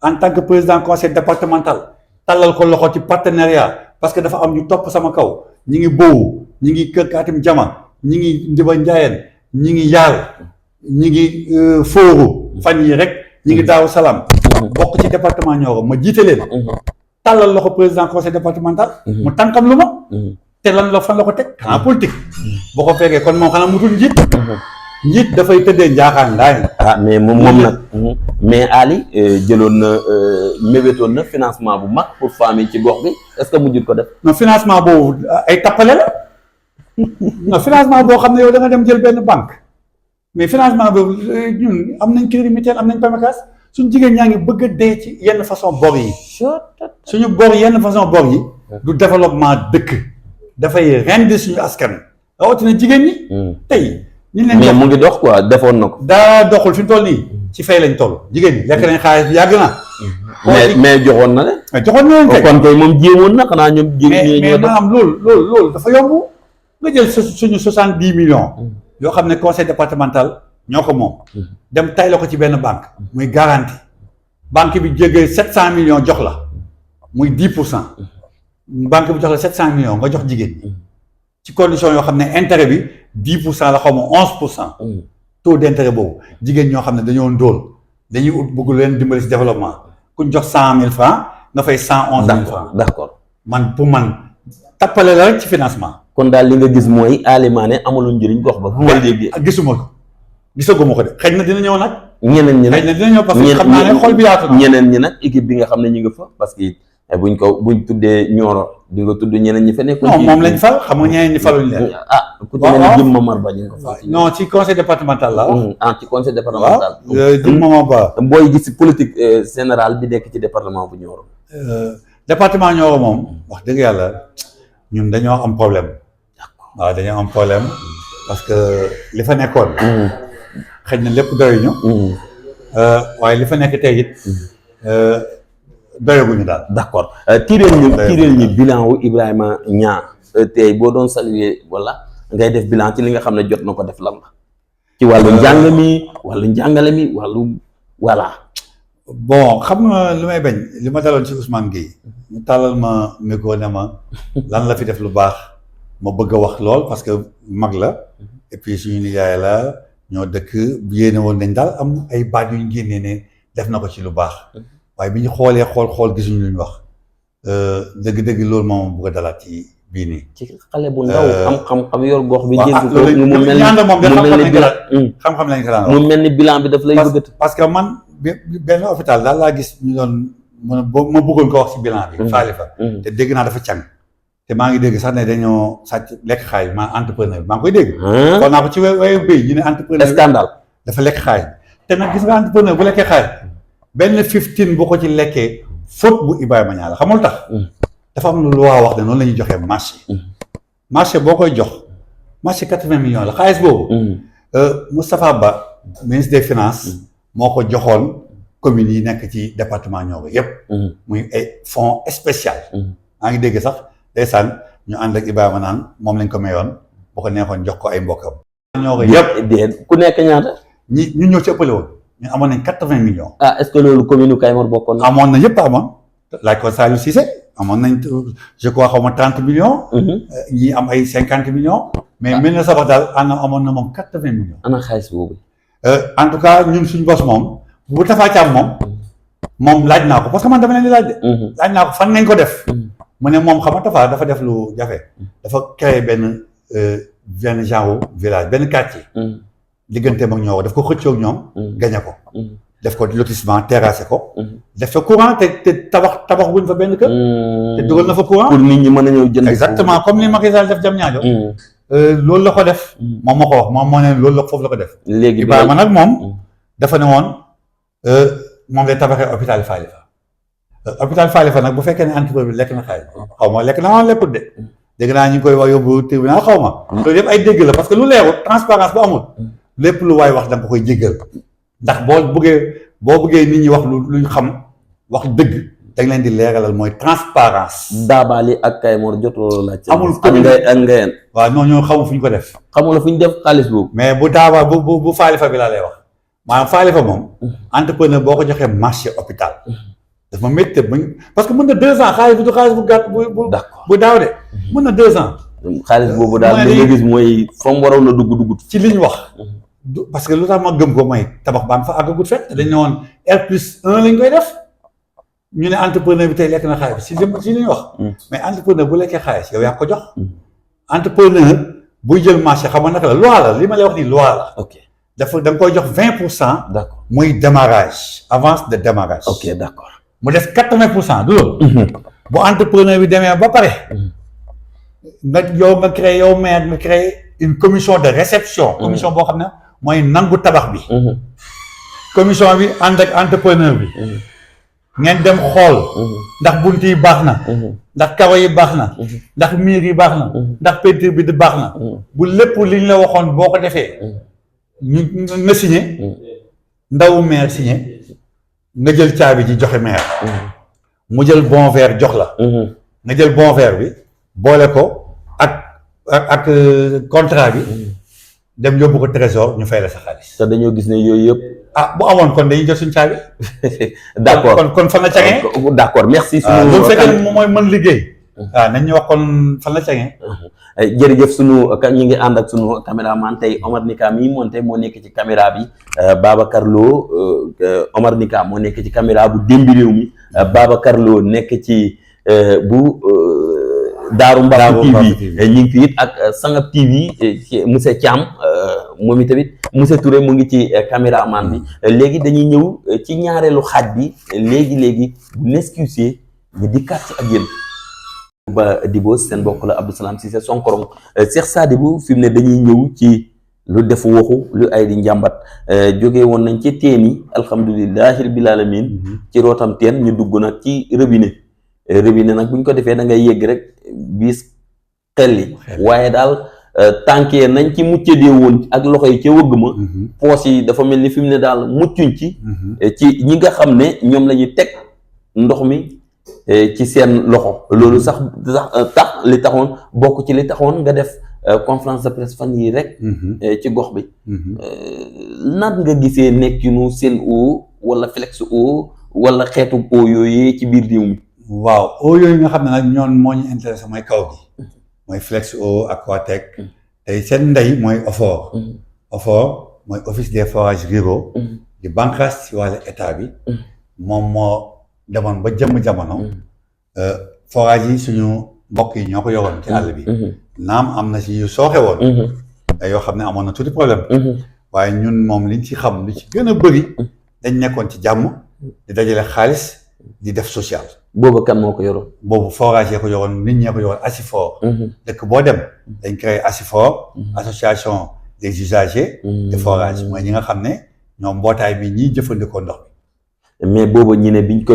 en tant que président conseil départemental tallal ko loxo ci partenariat parce que dafa am ñu topp sama kaw ñi ngi Bowu ñi ngi Kër Kaatim Jama ñi ngi Ndiba Ndiayeen ñi ngi Yaal ñi ngi Fooru fan yi rek ñi ngi Daaru Salaam bokk ci département Nioro ma jiite leen tallal loxo président conseil départemental mu tànkam lu ma te lan la fan la ko teg xanaa politique boo ko fekkee kon moom xanaa mutul njiit dafay tëddee njaaxaan ndaay. mais moom nag. mais Ali jëloon na mébétoon na financement bu mag pour femmes yi ci gox bi est-ce que mujjul ko def. non financement boobu ay tappale la non financement boo xam ne yow da nga dem jël benn banque mais financement boobu ñun am nañ crédit mutuel am nañ PAMECAS suñ jigéen ñaa ngi bëgg a dee ci yenn façon bor yi. suñu bor yenn façon bor yi. du développement dëkk dafay rendi suñu askan rawatina jigéen ñi. tey. mais mu ngi dox quoi defoon na ko. daa doxul fi mu toll nii ci fay lañ toll jigéen ñi lekk nañ xaalis bi yàgg na. mais joxoon na leen. joxoon na leen kay kon kay moom jéemoon na xanaa ñoom. mais maanaam loolu dafa yomb nga jël suñu 70 millions. yoo xam ne conseil départemental ñoo ko moom. dem tay la ko ci benn banque. muy garantie banque bi jégee 700 millions jox la muy 10%. banque bi jox la 700 millions nga jox jigéen ñi. ci condition yoo xam ne intérêt bi 10% la xaw ma 11%. taux d'intérêt boobu jigéen ñoo xam ne dañoo ndóol dañuy ut bëgg leen dimbali ci développement kuñ jox 100 000 francs nga fay 111 000 francs. d'accord pour man tappale la rek ci financement. kon daal li nga gis mooy Ali Mané amulul njëriñ gox ba. bu ma léegi gisuma ko gisaguma ko de xëy na dina ñëw nag. ñeneen ñi nag xëy na dina ñëw parce que xam naa ne xol bi yaatu na. ñeneen ñi nag équipe bi nga xam ne ñu nga fa parce que. buñ tuddee Nioro di nga tudd ñeneen ñi fa nekkoon. non moom lañ fal xam nga ñeneen ñi faluñ leen. ku ci mel ni Jim Mamar Ba ñu ngi ko fa. non ci conseil départemental la. ci conseil départemental. Jim Mamar Ba. booy gis politique générale bi nekk ci département bu Nioro. département Nioro moom wax dëgg yàlla ñun dañoo am problème. waaw dañoo am problème parce que li fa nekkoon. xëy na lépp doyuñu. waaye li fa nekk tey it. doyaguñu daal. d'accord tiireel ñu bilan wu Ibrahima Niang tey boo doon saluer wala ngay def bilan ci li nga xam ne jot na ko def lan la. ci wàllu njàng mi wàllu njàngale mi wàllu voilà. bon xam nga lu may bañ li ma daloon ci Ousmane Gueye mu tàllal ma micro ne ma lan la fi def lu baax ma bëgg a wax lool parce que mag la et puis suñu nijaay la ñoo dëkk yéene woon nañ daal am ay baat yu ñu génnee ne def na ko ci lu baax. waaye bi ñu xool gisuñu lu ñu wax dëgg-dëgg loolu moom bëgg a dalaat ci bii nii. ci xale bu ndaw xam-xam yor gox bi. waaw loolu mu mel ni xam-xam lañ ko daan mu mel ni bilan bi daf lay bëgg. parce que man benn hôpital daal laa gis ñu doon ma bëggoon ko wax ci bilan bi. faali fa te dégg naa dafa càng. te maa ngi dégg sax ne dañoo sàcc lekk xaay maa entrepreneur bi maa ngi koy dégg. xool naa ko ci wayu béy ñu ne entrepreneur. scandale dafa lekk xaay te nag gis nga entrepreneur bu lekkee xaay. benn 15 bu ko ci lekkee faute bu Ibrahima Niang la xamul tax dafa am lu loi wax ne noonu la ñuy joxee marché boo koy jox marché 80 millions la xaalis boobu Moustapha Ba ministre des finances moo ko joxoon communes yi nekk ci département Nioro yépp muy ay fonds spécial maa ngi dégg sax ndeysaan ñu ànd ak Ibrahima naan moom lañ ko mayoon boo ko neexoon jox ko ay mbokkam Nioro yépp ku nekk ñaata ñu ñëw ci ëppale woon ñu amoon nañ 80 millions. est-ce que loolu commune Kayemor bokkoon na. amoon na yëpp amoon laaj ko Saliou Cissé amoon nañ je crois xaw ma 30 millions. ñii am ay 50 millions. mais mel na sax daal amoon na moom 80 millions. ana xaalis boobu. en tout cas ñun suñu bos moom bu Tafa Thiam moom laaj naa ko parce que man dama leen di laaj de. laaj naa ko fan nañ ko def. mu ne moom xam nga Tafa dafa def lu jafe. dafa créé benn genre village benn quartier. digganteem ak ñoo daf ko xëccoo ak ñoom. gañe ko. def ko lotissement terrassé ko. def fa courant te tabax wuñ fa benn kër. te dugal na fa courant. pour nit ñi mën a ñëw jënd. exactement comme ni Macky Sall def Diamniadio. loolu la ko def. moom moo ko wax moom moo ne loolu la foofu la ko def. léegi Ibrahima nag moom. dafa ne woon moom lay tabaxee hôpital Falifa. hôpital Falifa nag bu fekkee ne entreprise bi lekk na xaalis xaw ma lekk na ma lekkut de. dégg naa ñu ngi koy wax yóbbu tribunal xaw ma. loolu yëpp ay dégg la parce que lu leerul transparence bu amul. lépp lu waay wax da nga ko koy jéggal. ndax boo bëggee nit ñi wax luñ xam wax dëgg dañ leen di leeralal mooy transparence. Daabali ak Kaymoor jotoo laaj. amul commune ak Ngayeen. waaw non ñoo xamul fu ñu ko def. xamul fu ñu def xaalis boobu. mais bu Daaba bu Falifa bi laa lay wax maanaam Falifa moom. entrepreneur boo ko joxee marché hôpital. dafa métti parce que mën na 2 ans xaalis bi du xaalis bu gàtt bu daaw de. mën na 2 ans. xaalis boobu daal li nga gis mooy fa mu waroon a dugg. ci liñ wax. parce que lu tax ma gëm ko mooy tabax baa nga fa àggagut fekk dañ ne woon R+1 lañ koy def ñu ne entrepreneur bi tey lekk na xaalis si li ñu wax. mais entrepreneur bu lekkee xaalis yow yaa ko jox. entrepreneur buy jël marché xam nga naka la loi la li ma lay wax nii loi la. ok dafa da nga koy jox 20%. d'accord muy démarrage avance de démarrage. ok d'accord mu def 80% du loolu. bu entrepreneur bi demee ba pare. nga créé yow maire nga créé une commission de réception. commission boo xam ne mooy nangu tabax bi. commission bi ànd ak entrepreneur bi. ngeen dem xool. ndax bunt yi baax na. ndax karo yi baax na. ndax miir yi baax na. ndax peinture bi di baax na. bu lépp liñ la waxoon boo ko defee. nga signé. ndawu maire signé. nga jël caabi ji joxe maire. mu jël bon verre jox la. nga jël bon verre bi boole ko ak contrat bi. dem yóbbu ko trésor ñu fay la sa xaalis. te dañoo gis ne yooyu yëpp. bu amoon kon dañuy jot suñu caabi. d'accord kon fan la cagee. d'accord merci. bu fekkee moom mooy mën liggéey. waaw nañ ñu wax kon fan la cagee. jërëjëf ñi ngi ànd ak sunu caméraman tey Omar Nika mi monté moo nekk ci caméra bi Babacar Lo Omar Nika moo nekk ci caméra bu Dembi Réew mi Babacar Lo nekk ci bu. Daaru Mbaaxu TV ñu ngi fi it ak Sangap TV monsieur Thiam moom i tamit monsieur Touré mu ngi ci caméraman bi léegi dañuy ñëw ci ñaareelu xaaj bi léegi bu nescusé ñu dikkaat ci ak yéen ba Dibo seen bokk la Abdou Salam Cissé Sonkorong Cheikh Sadibou fi mu ne dañuy ñëw ci lu def waxu lu ay di njàmbat jóge woon nañ ci teen yi alhamdulilahi rabbil alamin ci rootam teen ñu dugg nag ci robinet nag bu ñu ko defee da ngay yëgg rek bis xelli waaye daal tànkee nañ ci muccadee woon ak loxo yi ca wëgg ma poos yi dafa mel ni fi mu ne daal muccuñ ci ñi nga xam ne ñoom la ñuy teg ndox mi ci seen loxo loolu sax tax li taxoon bokk ci li taxoon nga def conférence de presse fan yii rek ci gox bi nat nga gisee nekkinu Sen'Eau wala Flex'Eau wala xeetu eau yooyu ci biir réew mi. waaw eau yooyu nga xam ne nag ñoon moo ñu intéressé mooy kaw gi mooy Flex'Eau Aquatech tey seen ndey mooy OFOR OFOR mooy office des forages ruraux di bànqaas ci wàllu état bi moom moo demoon ba jëmm jamono forage yi suñu mbokk yi ñoo ko yoroon ci àll bi naam am na si yu sooxe woon yoo xam ne amoon na tuuti problème waaye ñun moom liñ ci xam li ci gën a bëri dañ nekkoon ci jàmm di dajale xaalis di def social. boobu kan moo ko yoroon. boobu forage yee ko yoroon nit ñee ko yoroon ASIFOR. dëkk boo dem dañ créé ASIFOR association des usagers de forage mooy ñi nga xam ne ñoom mbootaay bi ñiy jëfandikoo ndox bi. mais boobu ñi ne biñ ko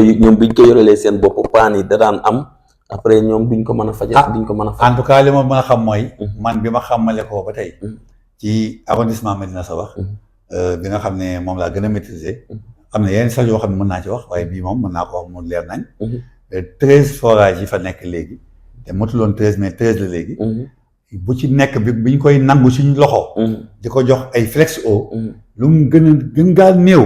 yorelee seen bopp paan yi da daan am après ñoom duñ ko mën a fajal duñ ko mën a faj. en tout cas li ma mën a xam mooy. man bi ma xamale ko ba tey. ci arrondissement Médina Sabakh. bi nga xam ne moom laa gën a maîtriser. am na yeneen sax yoo xam ne mën naa ci wax waaye bii moom mën naa ko wax mu leer nañ. 13 forages yi fa nekk léegi te motuloon 13 mais 13 la léegi. bu ci nekk bi ñu koy nangu suñu loxo. di ko jox ay Flex'Eau. lu mu gën gaa néew.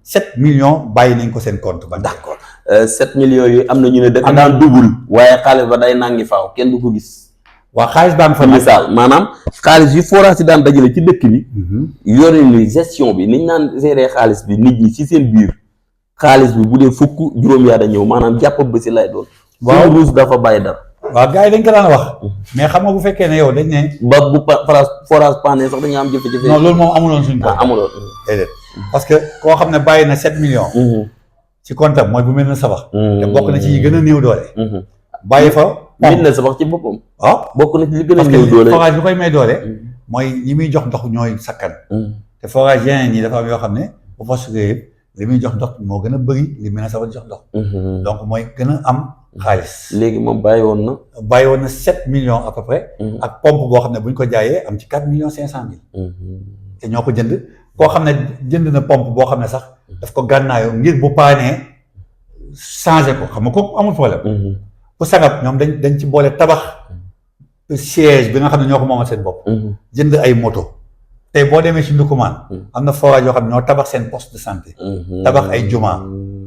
7 millions bàyyi nañ ko seen compte ba. d'accord 7 millions yooyu am na ñu ne dëkk daan dugul. waaye xaalis ba day nangi faaw kenn du ko gis. waa xaalis baa nga fa misaal maanaam xaalis yi forage yi daan dajale ci dëkk bi. yore ni gestion bi niñ naan gérer xaalis bi nit ñi ci seen biir xaalis bi bu dee fukk juróom yaa da ñëw maanaam jàpp ba si lay doon waaw rouge dafa bàyyi dara. waaw gars yi dañ ko daan wax. mais xam nga bu fekkee ne yow dañ ne. ba bu forage pané sax dañu am jafe-jafe. non loolu moom amuloon suñ ko. amuloon. déedéet parce que koo xam ne bàyyi na 7 millions. ci compte am mooy bu mel na sabax. te bokk na ci yi gën a néew doole. bàyyi fa. mel na sabax ci boppam. waaw bokk na ci li gën a néew doole. parce que forage bi koy may doole. mooy ñi muy jox ndox ñooy sakkan. te forage yeneen yi dafa am yoo xam ne bu fa sugee li muy jox ndox moo gën a bëri li mel na sabax jox ndox. donc mooy gën a am xaalis. léegi moom bàyyi woon na 7 millions à peu près. ak pompe boo xam ne bu ñu ko jaayee am ci 4 millions 500 mille. te ñoo ko jënd koo xam ne jënd na pompe boo xam ne sax daf ko gànnaayoo ngir bu paanee changé ko xam nga ko amul problème. bu sagab ñoom dañ ci boole tabax siège bi nga xam ne ñoo ko moomal seen bopp. jënd ay moto. tey boo demee ci Ndoukoumane. am na forage yoo xam ne ñoo tabax seen poste de santé. tabax ay juma.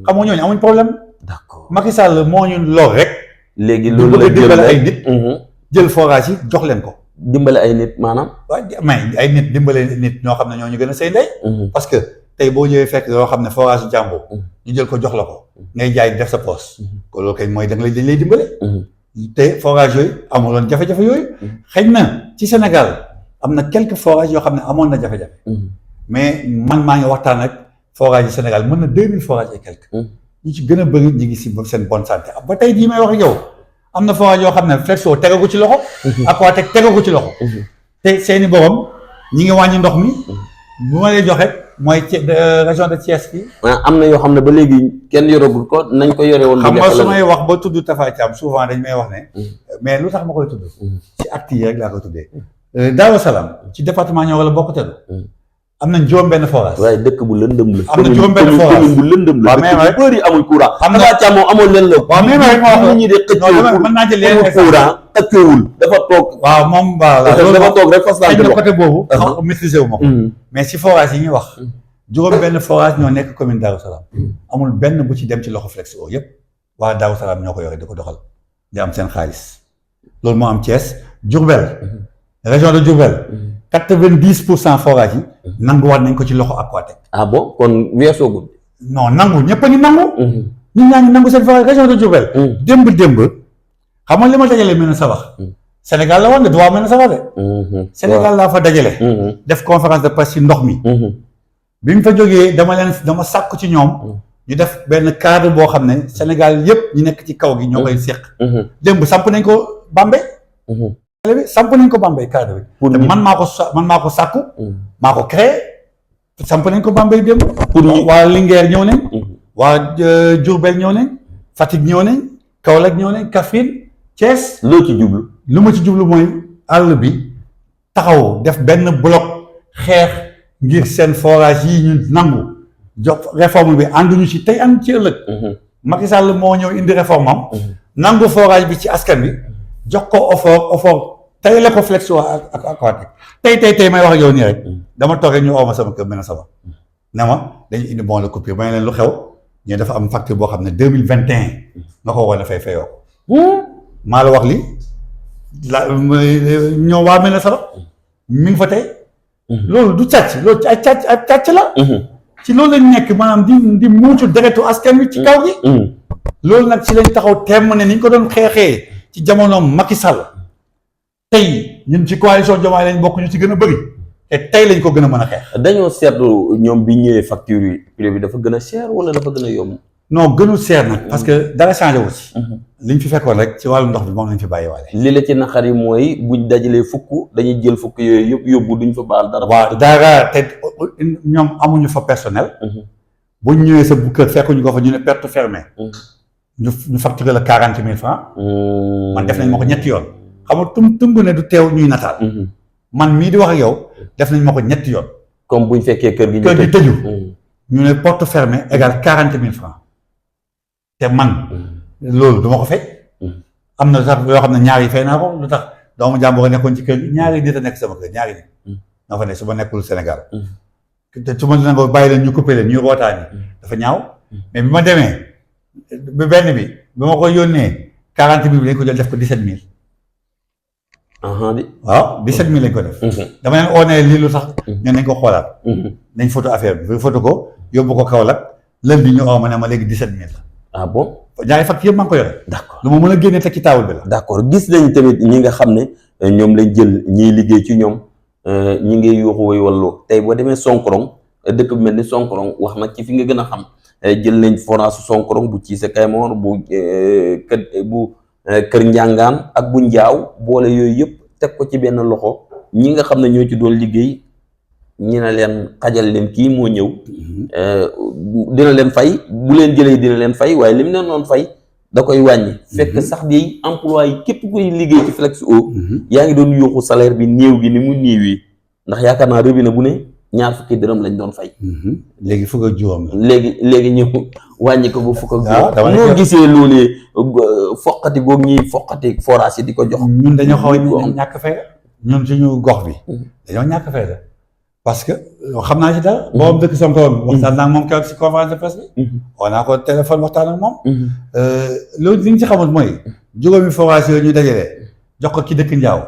xam nga ñooñu amuñ problème. d'accord Macky Sall moo ñu lor rek. léegi loolu la dimbale ay nit. jël forage yi jox leen ko. dimbale ay nit maanaam. waaw mais ay nit dimbale nit ñoo xam ne ñoo ñu gën a say ndey. parce que tey boo ñëwee fekk yoo xam ne forage jàmbur. ñu jël ko jox la ko. ngay jaay def sa poste. ko loolu kay mooy dañ lay dimbale. te forage yooyu amuloon jafe-jafe yooyu. xëy na ci Sénégal am na quelques forages yoo xam ne amoon na jafe-jafe. mais man maa ngi waxtaan ak forage yi Sénégal mën na 2000 forages et quelques. ñu ci gën a bëri ñu ngi si seen bonne santé ba tey jii may wax ak yow am na forage yoo xam ne Flexo tegagu ci loxo. Aquatech tegagu ci loxo. te seeni borom ñi ngi wàññi ndox mi. bu ma lay joxe mooy région de Thiès bi. am na yoo xam ne ba léegi kenn yoragul ko nañ ko yore woon. xam nga su may wax ba tudd Tafa Thiam souvent dañ may wax ne. mais lu tax ma koy tudd. ci actes yi rek laa koy tuddee. Daaru Salaam ci département Nioro la bokk tëdd. am nañ juróom-benn forage. waaye dëkk bu lëndëm la. am na juróom-benn forage commune bu lëndëm la. waaw mais dëkk bu bëri amul courant. am na Tafa Thiam moom amoon leen la. waaw mais ma wax ñi de xëccoo mën naa jël leen courant xëccoowul dafa toog. waaw moom dafa toog rek fas xëy na côté boobu. maîtriser wu ma ko. mais si forage yi ñuy wax. juróom-benn forage ñoo nekk commune Daaru Salaam. amul benn bu ci dem ci loxo Flexo yëpp waa Daaru Salaam ñoo ko yore di ko doxal di am seen xaalis loolu moo am Thiès Diourbel région de Diourbel 90% forage yi nanguwaat nañ ko ci loxo Aquatech. ah bon kon weesoogul. non nangu ñëpp a ngi nangu. nit ñaa ngi nangu seen forage région de Diourbel. démb xam nga li ma dajale mel na sabax. Sénégal la woon de du waa mel na sabax de. Sénégal laa fa dajale. def conférence de presse ci ndox mi. bi mu fa jógee dama sàkku ci ñoom. ñu def benn cadre boo xam ne Sénégal yëpp ñu nekk ci kaw gi ñoo koy seq. démb samp nañ ko Bambey. samp nañ ko Bambey cadre bi. te man maa ko sàkku. maa ko créé. samp nañ ko Bambey démb. pour waa Linguère ñëw nañ. waa Diourbel ñëw nañ. Fatick ñëw nañ. Kaolack ñëw nañ. Kaffrine Thiès. loo ci jublu. lu ma ci jublu mooy àll bi taxaw def benn bloc xeex ngir seen forage yi ñu nangu. jox réforme bi ànduñu ci tey ànd ci ëllëg. Macky Sall moo ñëw indi réforme am. nangu forage bi ci askan bi. jox ko offort tey la ko Flexo ak Aquatech tey may wax ak yow nii rek. dama toog rek ñu oo ma sama kër mel na sama. ne ma dañu indi bon de coupure ba leen lu xew ñu dafa am facture boo xam ne 2021 nga ko war a fayoo ko. maa la wax li ñoo waa mel na sama mi ngi fa tey. loolu du càcc loolu ay càcc la. ci loolu lañ nekk maanaam di muucu deretu askan wi ci kaw gi. loolu nag ci lañ taxaw temm ne ni ñu ko doon xeexee ci jamonoom Macky Sall tey ñun ci coalition Diomaye lañ bokk ñu ci gën a bëri te tey lañ ko gën a mën a xeex. dañoo seetlu ñoom bi ñëwee facture yi prix bi dafa gën a cher wala dafa gën a yomb. non gënul seer nag parce que dara changé wu ci. liñ fi fekkoon rek ci wàllu ndox bi moom lañ fi bàyyi waale. li la ci naqar yi mooy buñ dajalee fukk dañuy jël fukk yooyu yëpp yóbbu duñ fa baal dara. waaw dara te ñoom amuñu fa personnel. buñ ñëwee sa bu kër fekkuñu ko fa ñu ne perte fermée. ñu facturé la 40 000 francs. man def nañ ma ko ñetti yoon. xam nga tungu ne du teew ñuy nataal. man mii di wax ak yow def nañ ma ko ñetti yoon. comme buñ fekkee kër gi tëju. ñu ne porte fermée égale 40 000 francs. te man loolu du ma ko fay. am na sax yoo xam ne ñaar yi fay naa ko lu tax doomu jàmbur a nekkoon ci kër gi ñaari nit a nekk sama kër ñaari nit. ñoo fa ne su ma nekkul Sénégal. te su ma leen ko bàyyi leen ñu coupé leen ñuy rootaani dafa ñaaw. mais bi ma demee bi benn bi ma ko yónnee 40 000 bi lañ ko jël def ko 17 000. waaw 17 000 lañ ko def. dama leen oo ne lii lu tax. ñu nañ ko xoolaat. nañ photo affaire bi photo ko yóbbu ko Kaolack lundi ñu oo ma ne ma léegi 17 000 la. ah bon. ñaari facture yëpp maa ngi ko yore. d'accord lu ma mën a génne teg ci taabal bi la. d'accord gis nañ tamit ñi nga xam ne ñoom lañ jël ñiy liggéey ci ñoom ñi ngi yuuxu way wallu tey boo demee Sonkorong dëkk bi mel ni Sonkorong wax nag ci fi nga gën a xam jël nañ forage su Sonkorong bu Cissé Kaymoor bu Kër Njàngaan ak bu Njaaw boole yooyu yëpp teg ko ci benn loxo ñi nga xam ne ñoo ci doon liggéey ñi ne leen xajal leen kii moo ñëw dina leen fay bu leen jëlee dina leen fay waaye lim leen doon fay da koy wàññi fekk sax di emploi yi képp kuy liggéey ci Flexo yaa ngi doon yóoxu salaire bi néew gi ni mu néewee ndax yaakaar naa robinet bu ne ñaar fukki dërëm lañ doon fay léegi fukk ak juróom la léegi ñu wàññi ko ba fukk ak dama juróom noo gisee loolee foqati goog ñuy foqati forage yi di ko jox ñun dañoo xaw a ñàkk fayda ñun suñu gox bi dañoo ñàkk fayda parce que xam naa ci dara boobu dëkk Sonkorong waxtaan naa moom keroog si conférence de presse bi woo naa ko téléphone waxtaan ak moom loolu li ñu ci xamul mooy juróomi forage yooyu ñu dajalee jox ko ki dëkk Njaaw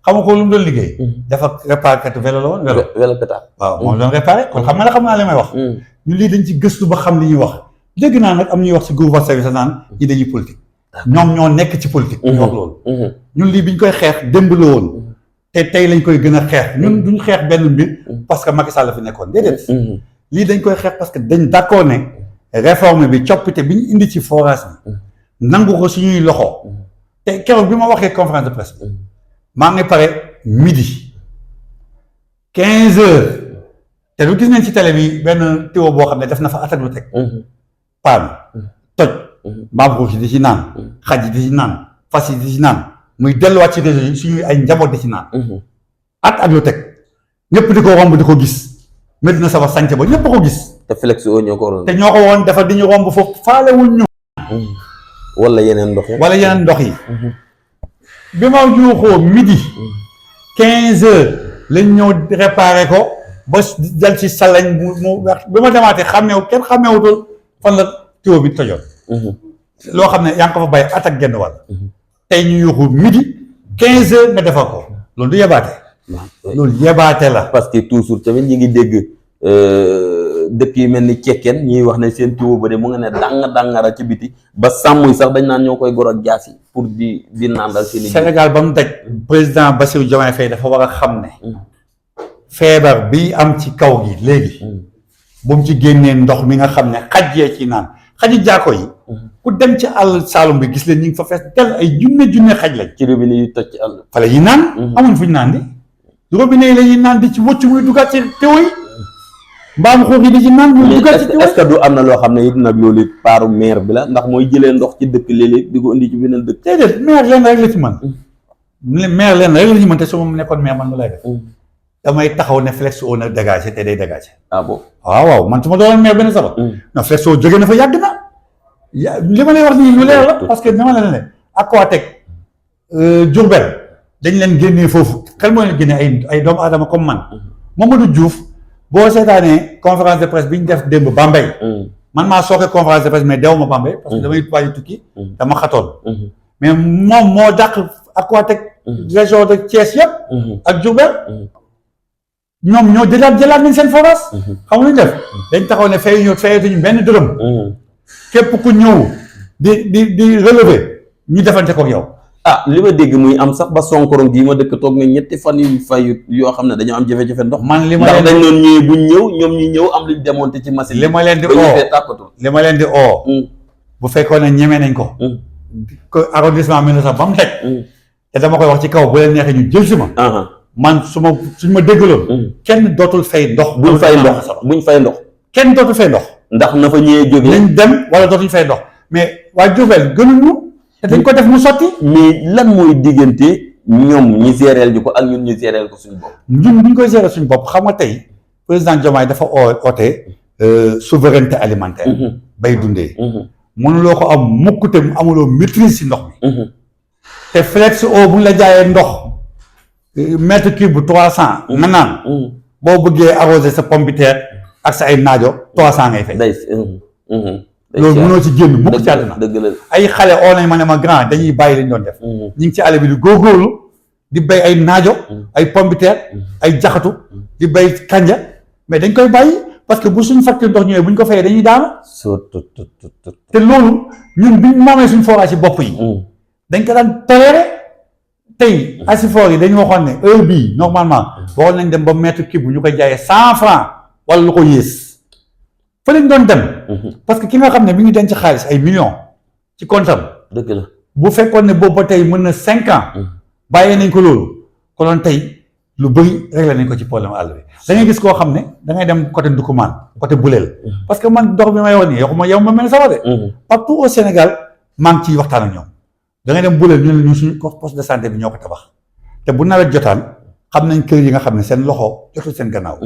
xam nga ko lu mu doon liggéey dafa réparé kat vélo la woon vélo pétard waaw moom doon réparé kon xam naa li may wax ñun lii dañ ci gëstu ba xam li ñuy wax dégg naa nag am ñuy wax si groupe WhatsApp bi sax naan ñi dañuy politique ñoom ñoo nekk ci politique ñu wax loolu ñun lii biñ koy xeex démb la woon te tey lañ koy gën a xeex ñun duñ xeex benn mbir parce que Macky Sall la fi nekkoon déedéet lii dañ koy xeex parce que dañ d'accord ne réforme bi coppite bi ñu indi ci forage bi nangu ko suñuy loxo te keroog bi ma waxee conférence de presse bi maa ngi pare midi 15 heures te lu gis nañ ci télé bi benn tuyau boo xam ne def na fa attaque lu teg paan toj mbaam xuux yi di ci naan xaj yi di ci naan fas yi di ci naan muy delluwaat ci réseau yi suñuy ay njaboot di ci naan ak lu teg ñëpp di ko romb di ko gis Medina Saba sànce ba ñëpp ko gis te Flexo ñoo ko waroon te ñoo ko woon dafa di ñu romb foofu faalewul ñu wala yeneen ndox yi bi ma juuxoo midi 15 heures lañ ñëw réparé ko ba jël ci salañ mu bi ma demaatee kenn xàmmeewutul fan la tuyau bi tojoon loo xam ne yaa ngi ko fa bàyyi at ak genn wàll tey ñu yuuxu midi 15 heures nga defar ko loolu du yebaate loolu yebaate la parce que toujours tamit ñi ngi dégg dëkk yi mel ni cekkeen ñuy wax ne seen tuyau ba de mu nga ne dangara ci biti ba sàmm yi sax dañ naan ñoo koy gor ak jaas yi pour di nandal seen Sénégal ba mu daj président Bassirou Diomaye Faye dafa war a xam ne feebar bi am ci kaw gi léegi bu mu ci génnee ndox mi nga xam ne xaj yee ci naan xaji jaako yi ku dem ci àll Saalum bi gis leen ñu ngi fa fees del ay junne xaj lañ ci robinet yi toj ci àll fa la ñuy naan amuñ fu ñu naan di robinet yi la ñuy naan di ci wëcc muy duggaat ci teew yi mbaam xuux yi di ci naan muy duggaat ci teew yi est-ce que du am na loo xam ne it nag loolu it paaru maire bi la ndax mooy jëlee ndox ci dëkk léeg-léeg di ko indi ci beneen dëkk déedéet maire leen rek la ci mën maire leen rek la ci mën te su ma nekkoon maire man lu lay def damay taxaw ne Flexo na dégagé te day dégagé bon waaw man su ma doon maire benn Saba non Flexo jóge na fa yàgg na li ma lay wax nii lu leer la parce que dama la ne Aquatech Diourbel dañ leen génnee foofu xel moo leen génnee ay doomu aadama comme man Mamadou Diouf boo seetaanee conférence de presse bi ñu def démb Bambey man maa sooke conférence de presse mais dew ma Bambey parce que damay waaj tukki dama xatoon mais moom moo dàq Aquatech région de Thiès yëpp ak Diourbel ñoom ñoo jëlaat nañ seen forage xam nga lu ñu def dañ taxaw ne fayatuñu benn dërëm képp ku ñëw di relever ñu defante ko yow li ma dégg muy am sax ba Sonkorong gii ma dëkk toog nga ñetti fan yu fayut yoo xam ne dañoo am jafe-jafe ndox man li ma ndax leen dañ doon ñëwee buñ ñëw ñoom ñu ñëw am luñ démonté ci machine li ma leen di li ma leen di bu fekkoon ne ñemee nañ ko que arrondissement mi na sax ba mu teg te dama koy wax ci kaw bu leen neexee ñu jël si ma man suñ ma déggaloon kenn dootul fay ndox buñ fay ndox kenn dootul fay ndox ndax na fa ñëwee jógee nañ dem wala dootuñ fay ndox mais waa Diourbel gënuñu te dañ ko def mu sotti mais lan mooy diggante ñoom ñi géreel ji ko ak ñun ñu géreel ko suñu bopp ñun bu ñu koy gérer suñu bopp xam nga tey président Diomaye dafa oote souveraineté alimentaire bay dundee mënuloo ko am mukk te amuloo maîtrise si ndox mi te Flexo bu ñu la jaayee ndox mètre cube bu 300 nga naan boo bëggee arroser sa pomme de terre ak sa ay naajo 300 ngay fay loolu mënoo ci génn mukk ci àdduna dëgg la ay xale oo nañ ma ne ma grand dañuy bàyyi lañ doon def ñu ngi ci àll bi di góorgóorlu di béy ay naajo ay pomme de terre ay jaxatu di béy kanja mais dañ koy bàyyi parce que bu suñu facture ndox ñëwee bu ñu ko fayee dañuy daanu. surtout. te loolu ñun bi ñu moomee suñu forage ci bopp yi. dañ ko daan toléré. tey asifor yi dañu waxoon ne heure bii normalement waxoon nañ dem ba mètre cube bu ñu koy jaayee 100 francs wala lu ko yées fa lañ doon dem. parce que ki nga xam ne mi ngi denc xaalis ay millions ci comptam. dëgg la bu fekkoon ne boobu ba tey mën na 5 ans. bàyyee nañ ko loolu konoon tey lu bëri réglé nañ ko ci problème àll bi da ngay gis koo xam ne da ngay dem côté Ndoukoumane côté Boulel. parce que man ndox bi may wax nii yow ma mel sama de. partout au Sénégal maa ngi ciy waxtaan ak ñoom. da ngay dem Boulel ñu ne ñu suñu poste de santé bi ñoo ko tabax te bu nawet jotaan xam nañ kër yi nga xam ne seen loxo jotul seen gannaaw.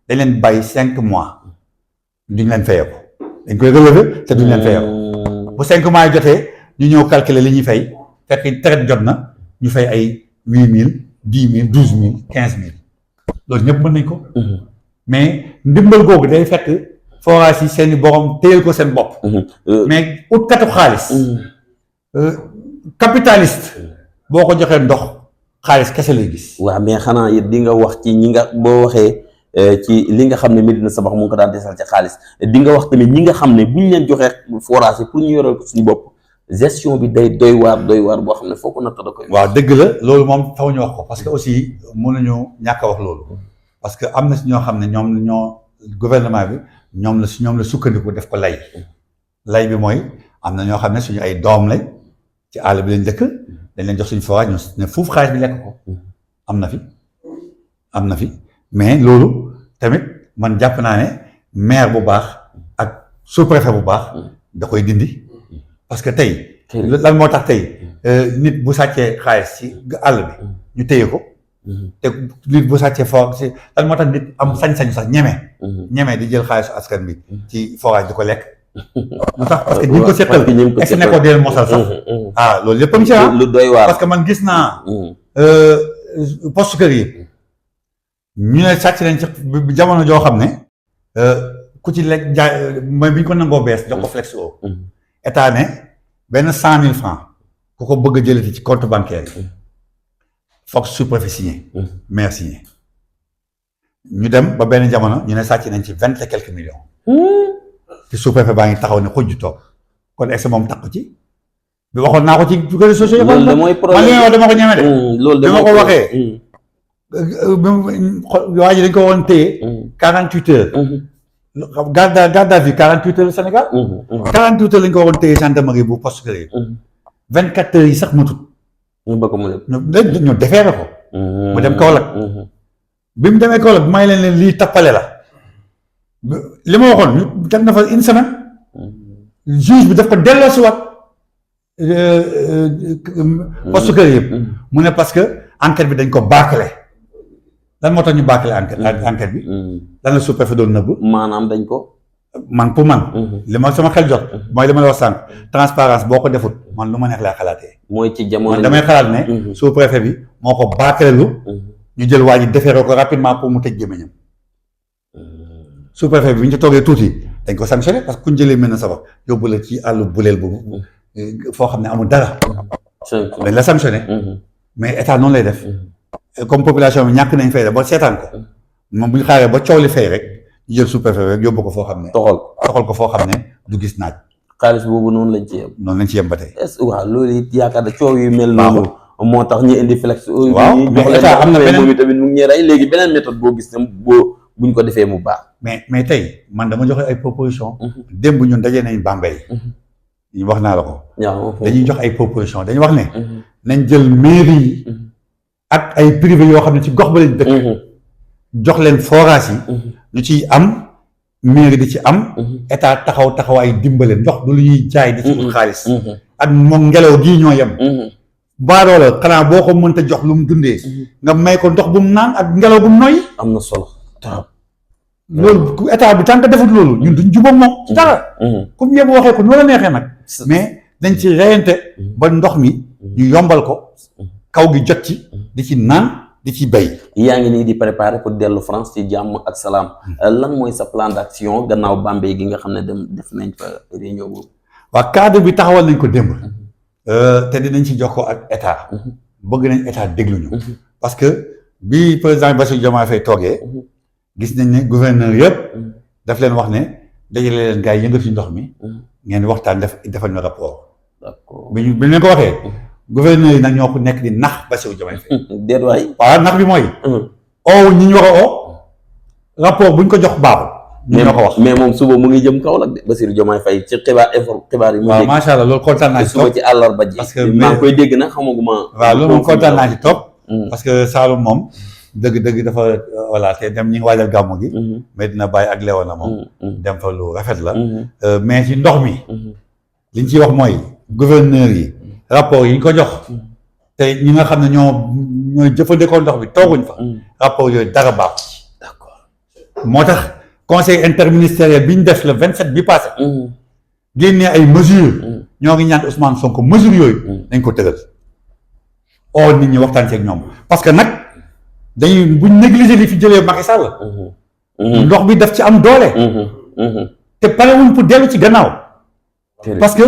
dañ leen bàyyi 5 mois duñ leen fayeeku dañ koy relever te duñ leen fayeeku bu 5 mois yi jotee ñu ñëw calculer li ñuy fay fekk traite jot na ñu fay ay 8000 10000 12000 15000 loolu ñëpp mën nañ ko. mais ndimbal googu day fekk forage yi seen i borom téyel ko seen bopp. mais ut katu xaalis. capitaliste boo ko joxee ndox xaalis kese lay gis. waaw mais xanaa it di nga wax ci ñi nga boo waxee ci li nga xam ne Médina Sabakh mu ngi ko daan desal ci xaalis di nga wax tamit ñi nga xam ne bu ñu leen joxee forage pour ñu yoral ko suñu bopp gestion bi day doy waar boo xam ne foo ko natt da koy. waaw dëgg la loolu moom faw ñu wax ko parce que aussi mënuñu ñàkk a wax loolu parce que am na si ñoo xam ne ñoo gouvernement bi ñoom la sukkandiku def ko lay bi mooy am na ñoo xam ne suñu ay doom lañ. ci àll bi lañ dëkk dañ leen jox suñu forage ñu ne fuuf xaalis bi lekk ko am na fi mais loolu tamit man jàpp naa ne maire bu baax ak sous-préfet bu baax da koy dindi parce que tey lan moo tax tey nit bu sàccee xaalis ci àll bi ñu téye ko te nit bu sàccee forage lan moo tax nit am sañ-sañu sax ñeme di jël xaalisu askan bi ci forage di ko lekk lu tax parce que ñu ko seqal est-ce que ne ko deel mosal sax loolu yëpp am ci lu doy waar parce que man gis naa poste kër yi ñu ne sàcc nañ ci jamono joo xam ne ku ci lekk jaay mooy bi ñu ko nangoo bees jox ko Flexo état ne benn 100 000 francs ku ko bëgg a jëlati ci compte bancaire yi foog sous-préfet signé maire signé ñu dem ba benn jamono ñu ne sàcc nañ ci 20 et quelques millions te sous-préfet baa ngi taxaw ne xujju toog kon est-ce que moom takku ci bi waxoon naa ko ci réseaux sociaux yi. loolu de mooy problème man li may wax dama ko ñeme de. loolu de bi ma ko waxee. waa ji dañ ko woon téye. 48 heures. garde à vue 48 heures Sénégal. 48 heures lañ ko woon téye gendarmerie bu poste kër yi. 24 heures yi sax matut. ñu bëgg mu ne. ñu defeere ko. mu dem Kaolack. bi mu demee Kaolack may leen lii tappale la. li ma waxoon ñu teg na fa une semaine. juge bi daf ko delloosiwaat. poste kër yëpp. mu ne parce que enquête bi dañ ko bâclé. lan moo tax ñu bâclé enquête bi. lan la sous-préfet doon nëbb. maanaam dañ ko. man pour man. li ma sama xel jot. mooy li ma la wax sànq. transparence boo ko defut man lu ma neex laa xalaatee. mooy ci jamono man damay xalaat ne. sous-préfet bi moo ko bâclé lu. ñu jël waa ji defeere ko rapidement pour mu tëj gémmiñam. sous-préfet bi bu ñu ci toogee tuuti dañ ko sanctionné parce que ku ñu jëlee Médina Sabakh yóbbu la ci àllu buleel boobu. foo xam ne amul dara. dañ la sanctionné. mais état noonu lay def. comme population bi ñàkk nañ fay rek ba seetaan ko. moom bu ñu xaaree ba coow li fay rek ñu jël sous-préfet rek yóbbu ko foo xam ne. toxal ko foo xam ne du gis naaj. xaalis boobu noonu lañ ci yem. noonu lañ ci yem ba tey. est-ce que waaw loolu it yaakaar na coow yu mel noonu. moo tax ñu indi flex. waaw mais état am na beneen moom tamit mu ngi ñuy rey léegi beneen méthode boo gis ne buñ ko defee mu baax. mais tey man dama joxe ay proposition démb ñun dajee nañ Bambey. ñu wax naa la ko. dañuy jox ay proposition dañu wax ne. nañ jël mairie yi. ak ay privé yoo xam ne ci gox ba lañ dëkk. jox leen forage yi. ñu ciy am mairie di ci am. état taxaw ay dimbale ndox du lu ñuy jaay di ci ut xaalis. ak moom ngelaw gii ñoo yem. baadoo la xanaa boo ko mënta jox lu mu dundee. nga may ko ndox bu mu naan ak ngelaw bu mu noyyi. am na solo trop. loolu état bi tant que defut loolu ñun duñ jubóog moom ci dara. comme yëpp waxee ko noonu la neexee nag. mais dañ ci reyante ba ndox mi ñu yombal ko kaw gi jot ci di ci naan di ci béy. yaa ngi nii di préparer pour dellu France ci jàmm ak salaam lan mooy sa plan d'action gannaaw Bambey gi nga xam ne def nañ fa réunion boobu. waa cadre bi taxawal nañ ko démb. te dinañ ci jokkoo ak état. bëgg nañ état dégluñu. parce que bi président Bassirou Diomaye Faye toogee. gis nañ ne gouverneur yëpp daf leen wax ne dajale leen gars yi yëngatu ci ndox mi ngeen waxtaan defal ñu rapport. d'accord bi ñu leen ko waxee gouverneur yi nag ñoo ko nekk di nax Bassirou Diomaye Faye. déet waay. waaw nax bi mooy. oo ñi ñu war a oo rapport bu ñu ko jox baaxul. ñu ñoo ko wax mais moom suba mu ngi jëm Kaolack de Bassirou Diomaye Faye ci xibaar yi. waaw macha allah loolu kontaan naa ci suba ci àllarba ji. parce que maa ngi koy dégg nag xamaguma. waaw loolu moom kontaan naa ci topp. parce que Saloum moom dëgg dafa voilà te dem ñi ngi waajal gàmmu gi. mais dina bàyyi ak Léona moom. dem fa lu rafet la. mais ci ndox mi. li ñu ciy wax mooy gouverneur yi rapport yi ñu ko jox. te ñi nga xam ne ñooy jëfandikoo ndox bi tooguñ fa. rapport yooyu dara baaxu. d'accord moo tax conseil interministériel bi ñu def le 27 bi passé. génnee ay mesures. ñoo ngi ñaan Ousmane Sonko mesures yooyu. dañ ko tëral. oo nit ñi waxtaan ci ak ñoom parce que nag dañuy buñ négliger li fi jëlee Macky Sall. ndox bi daf ci am doole. te parewuñ pour dellu ci gannaaw. parce que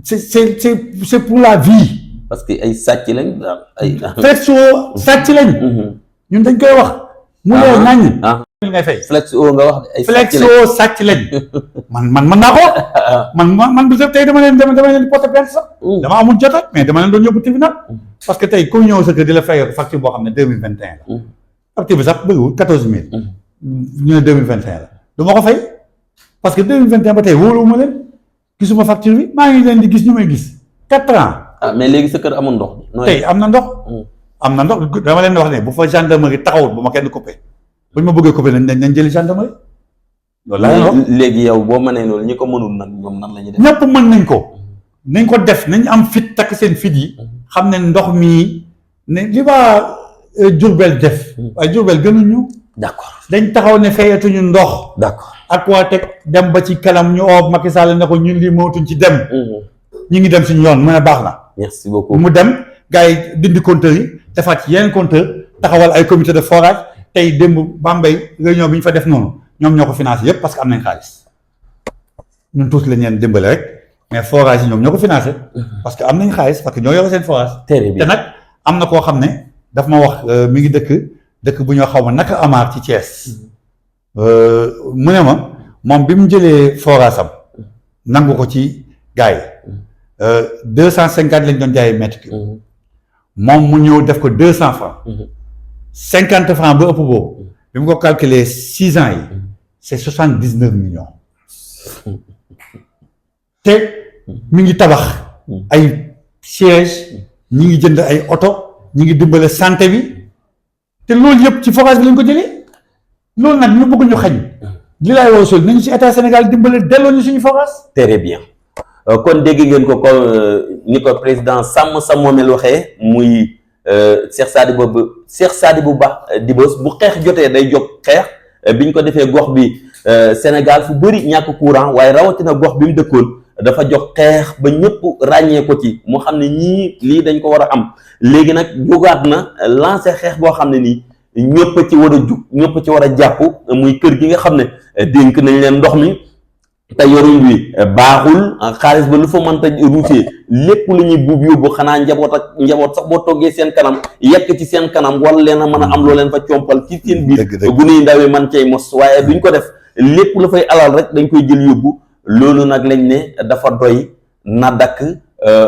c'est pour la vie. parce que ay sàcc lañ daal ay. Flexo sàcc lañ. ñun dañ koy wax. mu leer naññ. li ngay fay Flexo nga wax ay. Flexo sàcc lañ. man naa ko. man bu tey dama leen di porter plainte sax. dama amul jotaat mais dama leen doon yóbbu tribunal. parce que tey ku ñëw sa kër di la fay facture boo xam ne 2021 la. facture bi sax bëriwul 14000. ñu ne 2021 la du ma ko fay parce que 2021 ba tey wóoluwuma leen gisuma facture bi maa ngi leen di gis ñu may gis 4 ans. mais léegi sa kër amul ndox. tey am na ndox. am na ndox dama leen wax ne bu fa gendarmerie taxawul bu ma kenn coupé bu ñu ma bëggee coupé nañ jëli gendarmerie. loolu laa wax léegi yow boo mënee loolu ñi ko mënul nag ñoom nan la ñuy def. ñëpp mën nañ ko. nañ ko def nañ am fit takk seen fit yi. xam ne ndox mi ne li waa Diourbel def. waaye Diourbel gënuñu. d'accord dañ taxaw ne fayatuñu ndox. d'accord ak waa teg dem ba ci kanam ñu oo Macky Sall ne ko ñun lii mootuñ ci dem. ñu ngi dem suñu yoon mu ne baax na. merci beaucoup mu dem gars yi dindi compteur yi defaat ci yeneen compteur taxawal ay comité de forage tey démb Bambey réunion bi ñu fa def noonu ñoom ñoo ko financé yëpp parce que am nañ xaalis ñun tuuti lañ leen dimbale rek mais forage yi ñoom ñoo ko financé. parce que am nañ xaalis parce que ñoo yore seen forage. te nag am na koo xam ne daf ma wax mi ngi dëkk bu ñoo xaw ma naka amaar ci Thiès mu ne ma moom bi mu jëlee forage am nangu ko ci gars yi 250 lañ doon jaayee mètre cube moom mu ñëw def ko 200 francs 50 francs ba ëpp boobu bi mu ko calculer 6 ans yi c'est 79 millions te mi ngi tabax ay siège ñi ngi jënd ay oto ñi ngi dimbale santé bi te loolu yëpp ci forage bi lañ ko jëlee loolu nag ñu bëgg ñu xañ li laay woo sol nañu ci état Sénégal dimbale delloo ñu suñu forage. très bien kon dégg ngeen ko ni ko président sàmm sa moomeel waxee muy Cheikh Sadibou Ba Dibos bu xeex jotee day jóg xeex biñ ko defee gox bi Sénégal fu bëri ñàkk courant waaye rawatina gox bi mu dëkkoon dafa jóg xeex ba ñëpp ràññee ko ci mu xam ne ñii lii dañ ko war a am léegi nag jógaat na lancé xeex boo xam ne nii ñëpp ci war a jug ñëpp ci war a jàpp muy kër gi nga xam ne dénk nañ leen ndox mi te yoruñ bi baaxul xaalis ba lu fa mënta ruusee lépp lu ñuy buub yóbbu xanaa njaboot sax boo toggee seen kanam yekk ci seen kanam war leen a mën a am loo leen fa compal ci seen biir gune yi ndawee man cay mos waaye duñ ko def lépp la fay alal rek dañ koy jël yóbbu loolu nag lañ ne dafa doy na dakk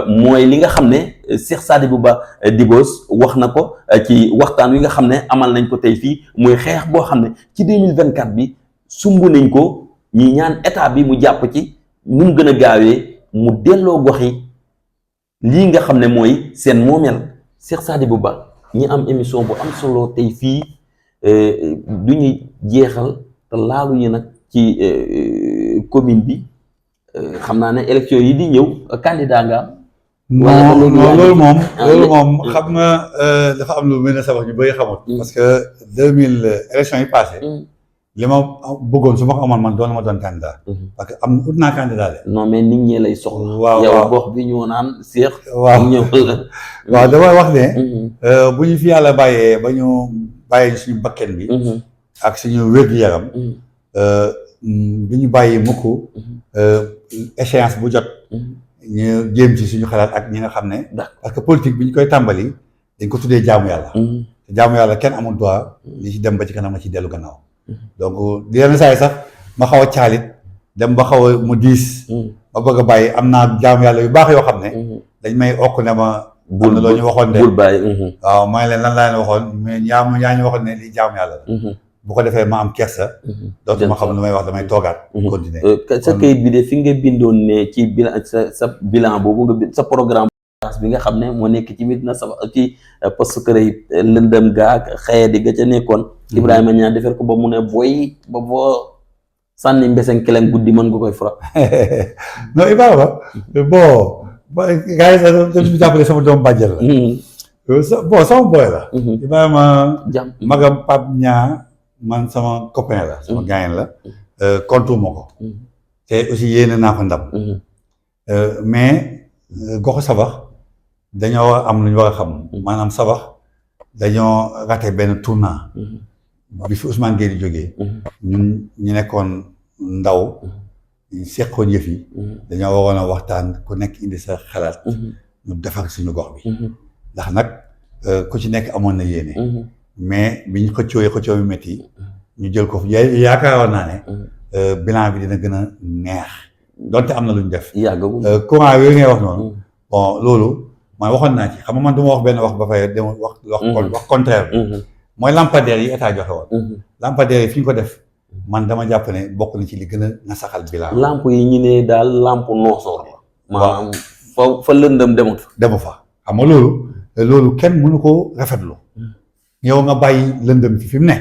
mooy li nga xam ne Cheikh Sadibou Ba Dibos wax na ko ci waxtaan wi nga xam ne amal nañ ko tey fii muy xeex boo xam ne ci 2024 bi sumb nañ ko ñi ñaan état bi mu jàpp ci nu mu gën a gaawee mu delloo gox yi lii nga xam ne mooy seen moomeel Cheikh Sadibou Ba ñi am émission bu am solo tey fii du ñuy jeexal te laalu ñu nag ci commune bi xam naa ne élection yi di ñëw candidat nga am. loolu moom xam nga dafa am lu mel ne sa wax ñu bëri xamul. parce que 2000 élection yi passé li ma bëggoon su ma ko amoon man doon ma doon candidat. parce que am ut naa candidat de. non mais nit ñi lay soxla. waaw yow gox bi ñu naan Cheikh. waaw ñëw waaw damay wax ne. bu ñu fi yàlla bàyyee ba ñu bàyyee suñu bakken bi. ak suñu wér-gu-yaram. du ñu bàyyi mukk échéance bu jot. ñu jéem ci suñu xalaat ak ñi nga xam ne. parce que politique bi ñu koy tàmbali dañ ko tuddee jaamu yàlla. te jaamu yàlla kenn amul droit li ci dem ba ci kanam nga ci dellu gannaaw. donc yenn saa yi sax ma xaw a caalit dem ba xaw a mu diis ma bëgg a bàyyi am naa jaam yàlla yu baax yoo xam ne dañ may okk ne ma bul loo ñu waxoon de bul bàyyi waaw mooy leen lan laa leen waxoon mais yaa ñu waxoon ne lii jaam yàlla la bu ko defee ma am kersa dootuma xam lu may wax damay toogaat continuer sa kayit bi de fi nga bindoon ne ci bilan sa bilan boobu nga bind sa programme bi nga xam ne moo nekk ci Médina Sabakh ci poste kër yi lëndëm gaag xëye di ga ca nekkoon Ibrahima Niang defar ko ba mu ne booy ba boo sànni mbesen keleng guddi mën nga koy fra non Ibrahima bon gars yi sax dañu jàppale sama doom bàjjel la bon sama boy la Ibrahima jàmm magam Pape Niang man sama copain la sama gaayen la kontu ma ko te aussi yéene naa ko ndam mais goxu Sabakh dañoo am lu ñu war a xam maanaam Sabakh dañoo raté benn tournant bi fi Ousmane Gueye di jógee ñun ñu nekkoon ndaw seqoon yëf yi dañoo waroon a waxtaan ku nekk indi sa xalaat ñu defar suñu gox bi ndax nag ku ci nekk amoon na yéene mais biñ xëccoo bi métti ñu jël ko yaakaaroon naa ne bilan bi dina gën a neex donte am na lu ñu def courant yooyu ngay wax noonu bon loolu man waxoon naa ci xam nga man du ma wax benn wax ba fay dem wax contraire bi mooy lampadaire yi état joxe woon lampadaire yi fi ñu ko def man dama jàpp ne bokk na ci li gën a nasaxal bilan lamp yi ñu ne daal lamp noosoor la maanaam fa lëndëm demu fa xam nga loolu kenn mënu ko rafetlu yow nga bàyyi lëndëm fi mu ne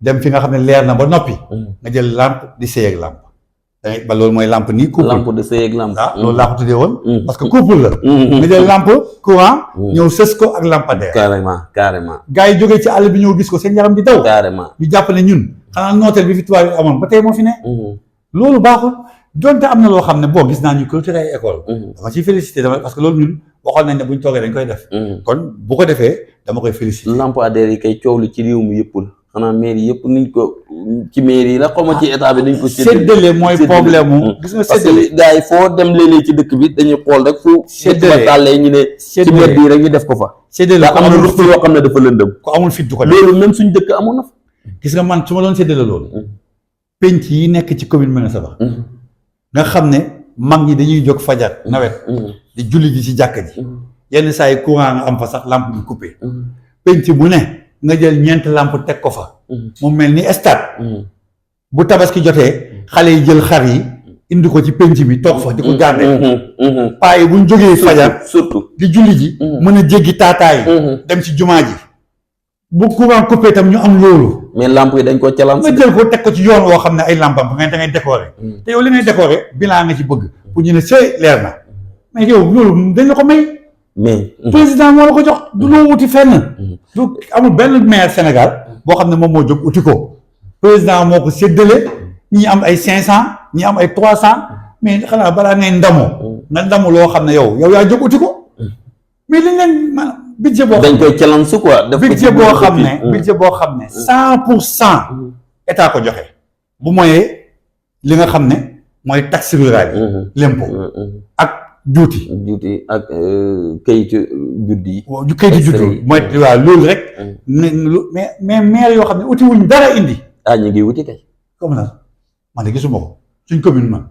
dem fi nga xam ne leer na ba noppi nga jël lampe di sëy ak lampe ba loolu mooy lampe nii couple lampe de sëy ak lampe loolu laa ko tuddee woon parce que couple la nga jël lampe courant ñëw sës ko ak lampadaire carrément gars yi jógee ci àll bi ñëw gis ko seen yaram di daw carrément ñu jàpp ne ñun xanaa nooteel bi fi tubaab yi amoon ba tey moo fi ne loolu baaxul donte am na loo xam ne boo gis naa ñu clôturé ay école dama ciy félicité dama parce que loolu ñun waxoon nañ ne buñ toogee dañ koy def kon bu ko defee dama koy félicité lampadaire yi kay coow lu ci réew mi yëpp la xanaa mairie yëpp niñ ko ci mairie la xaw ma ci état bi dañ ko séddale mooy problème mu gis nga parce que gars yi foo dem léeg-léeg ci dëkk bi dañuy xool rek fu séddale tàllee ñu ne ci mbedd yi rek ñu def ko fa séddale am na ruq yoo xam ne dafa lëndëm ko amul fit du ko def loolu même suñ dëkk amoon na fa gis nga man su ma doon séddale loolu penc yi nekk ci commune Médina Sabakh nga xam ne mag ñi dañuy jóg fajar nawet di julli ji ci jàkka ji yenn saa yi courant nga am fa sax lampe bi coupé penc bu ne nga jël ñeent lampe teg ko fa mu mel ni stade bu tabaski jotee xale yi jël xar yi indi ko ci penc bi toog fa di ko garde paa yi buñ jógee fajar surtout di julli ji mën a jéggi taataay dem ci jumaa ji bu courant coupé tam ñu am loolu mais lampe yi dañ ko calan nga jël ko teg ko ci yoon woo xam ne ay lampam ba nga da ngay décorer te yow li ngay décorer bilan nga ci bëgg pour ñu ne see leer na mais yow loolu dañ la ko may mais président moo la ko jox du loo wuti fenn du amul benn maire Sénégal boo xam ne moom moo jóg uti ko président moo ko séddale ñi am ay 500 ñi am ay 300 mais xanaa balaa ngay ndamoo nga ndamu loo xam ne yow yaa jóg uti ko mais liñ leen maanaam budget boo dañ koy challenge quoi budget boo xam ne 100% état ko joxe bu moyee li nga xam ne mooy taxe rurale yi l'impôt ak juuti ak kayitu juddi yi kayitu juddi mooy waaw loolu rek mais maire yoo xam ne uti wuñ dara indi ñu ngi wuti kay comme na man de gisuma ko suñ commune man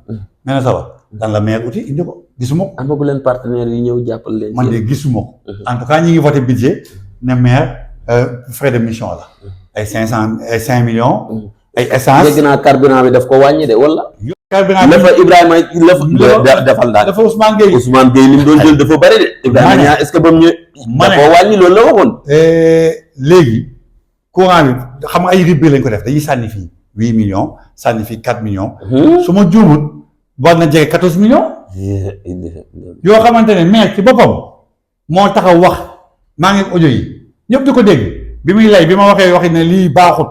Médina Sabakh dan la maire uti indi ko gisuma ko amagu leen partenaires yi ñëw jàppal leen man de gisuma ko en tout cas ñi ngi voté budget ne maire frais de mission la ay 5 millions ay essence dégg naa carburant bi daf ko wàññi de wala carburant bi dafa Ibrahima defal daal dafa Ousmane Gueye li mu doon jël dafa bari de Ibrahima Niang est-ce que ba mu ñëw dafa wàññi loolu la waxoon léegi courant bi xam nga ay rubrique lañ ko def dañuy sànni fii 8 millions sànni fii 4 millions su ma juumut war na jege 14 millions yoo xamante ne maire ci boppam moo taxaw wax maa ngi audio yi ñëpp di ko dégg bi muy lay bi ma waxee waxi ne lii baaxut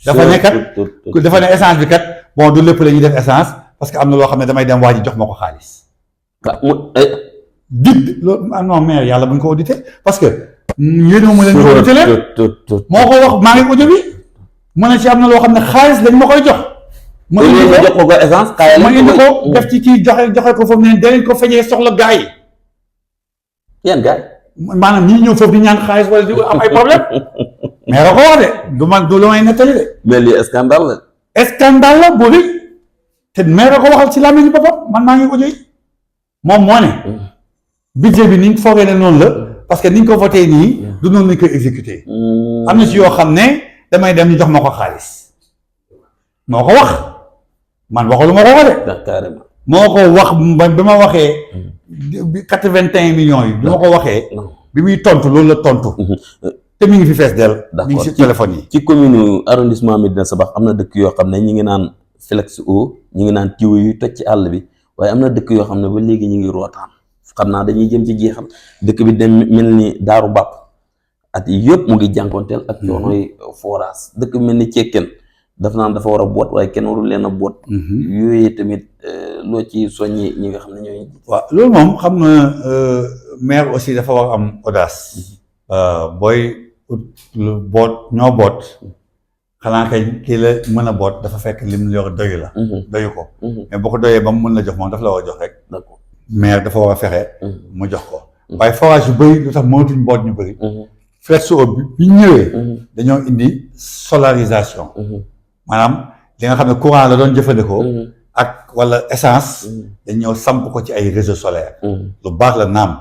dafa ne kat dafa ne essence bi kat bon du lépp la ñuy def essence parce que am na loo xam ne damay dem waa ji jox ma ko xaalis dig loolu non maire yàlla buñ ko audité parce que yéen mu leen ñu audité leen moo ko wax maa ngi audio bi mu ne ci am na loo xam ne xaalis lañ ma koy jox ma indi ko essence ma indi ko def ci kii joxe ko foofu ne danañ ko fejee soxla gars yi yan gars maanaam ñi ñëw foofu di ñaan xaalis wala di am ay problème mais da ko wax de du man du lu may nettali de mais lii scandale la scandale la bu rëy te maire ko waxal ci làmmiñu boppam man maa ngi ko joy moom moo ne budget bi ni ñu foogee ne noonu la parce que ni ñu ko voté nii du noonu lañ koy exécuté am na ci yoo xam ne damay dem ñu jox ma ko xaalis moo ko wax man waxalu ma ko de carrément moo ko wax bi ma waxee 81 millions yi bi ma ko waxee bi muy tontu loolu la tontu te mi ngi fi fees del mi ngi ci téléphone yi ci commune arrondissement Médina Sabakh am na dëkk yoo xam ne ñi ngi naan flex eau ñi ngi naan tiwo yu toj ci àll bi waaye am na dëkk yoo xam ne ba léegi ñu ngi rootaan xam naa dañuy jëm ci jeexal dëkk bi dem mel ni Daaru Bàpp at yëpp mu ngi jànkonteel ak yoonooy forage dëkk bi mel ni Cekkeen daf naan dafa war a boot waaye kenn warul leen a boot yooyu tamit loo ci soññi ñi nga xam ne ñooy waaw loolu moom xam na maire aussi dafa war am audace booy lu boot ñoo boot xanaa kay kii la mën a boot dafa fekk lim yor doyu la doyu ko mais boo ko doyee ba mu mën la jox moom dafa la war a jox rek d'accord maire dafa war a fexe mu jox ko waaye forage yu bëri lu tax mënatuñ boot ñu bëri flex eau bi ñu ñëwee dañoo indi solarisation maanaam li nga xam ne courant la doon jëfandikoo ak wala essence dañ ñëw samp ko ci ay réseau solaire lu baax la naam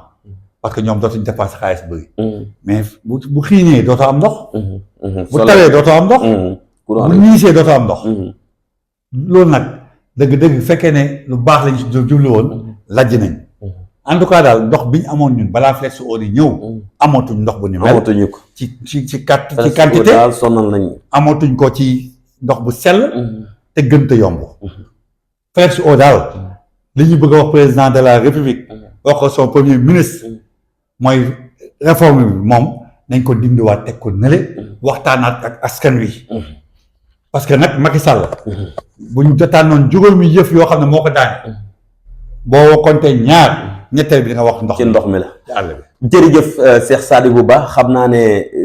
parce que ñoom dootuñ dépassé xaalis bëri mais bu xiinee dootoo am ndox bu tawee dootoo am ndox bu niisee dootoo am ndox loolu nag dëgg-dëgg fekkee ne lu baax lañ jublu woon lajj nañ en tout cas daal ndox bi ñu amoon ñun balaa flex eau yi ñëw amatuñ ndox bu ni mel amatuñu ko ci quantité daal sonal nañ amatuñ ko ci ndox bu sell te gën te yomb flex eau daal li ñu bëgg a wax président de la république wax ko son premier ministre mooy réforme bi moom nañ ko dindiwaat teg ko nële waxtaanaat ak askan wi parce que nag Macky Sall bu ñu jotaanoon juróomi yëf yoo xam ne moo ko daane boo compté ñaar ñetteel bi di nga wax ndox ci ndox mi la ci àll bi jërëjëf Cheikh Sadibou Ba xam naa ne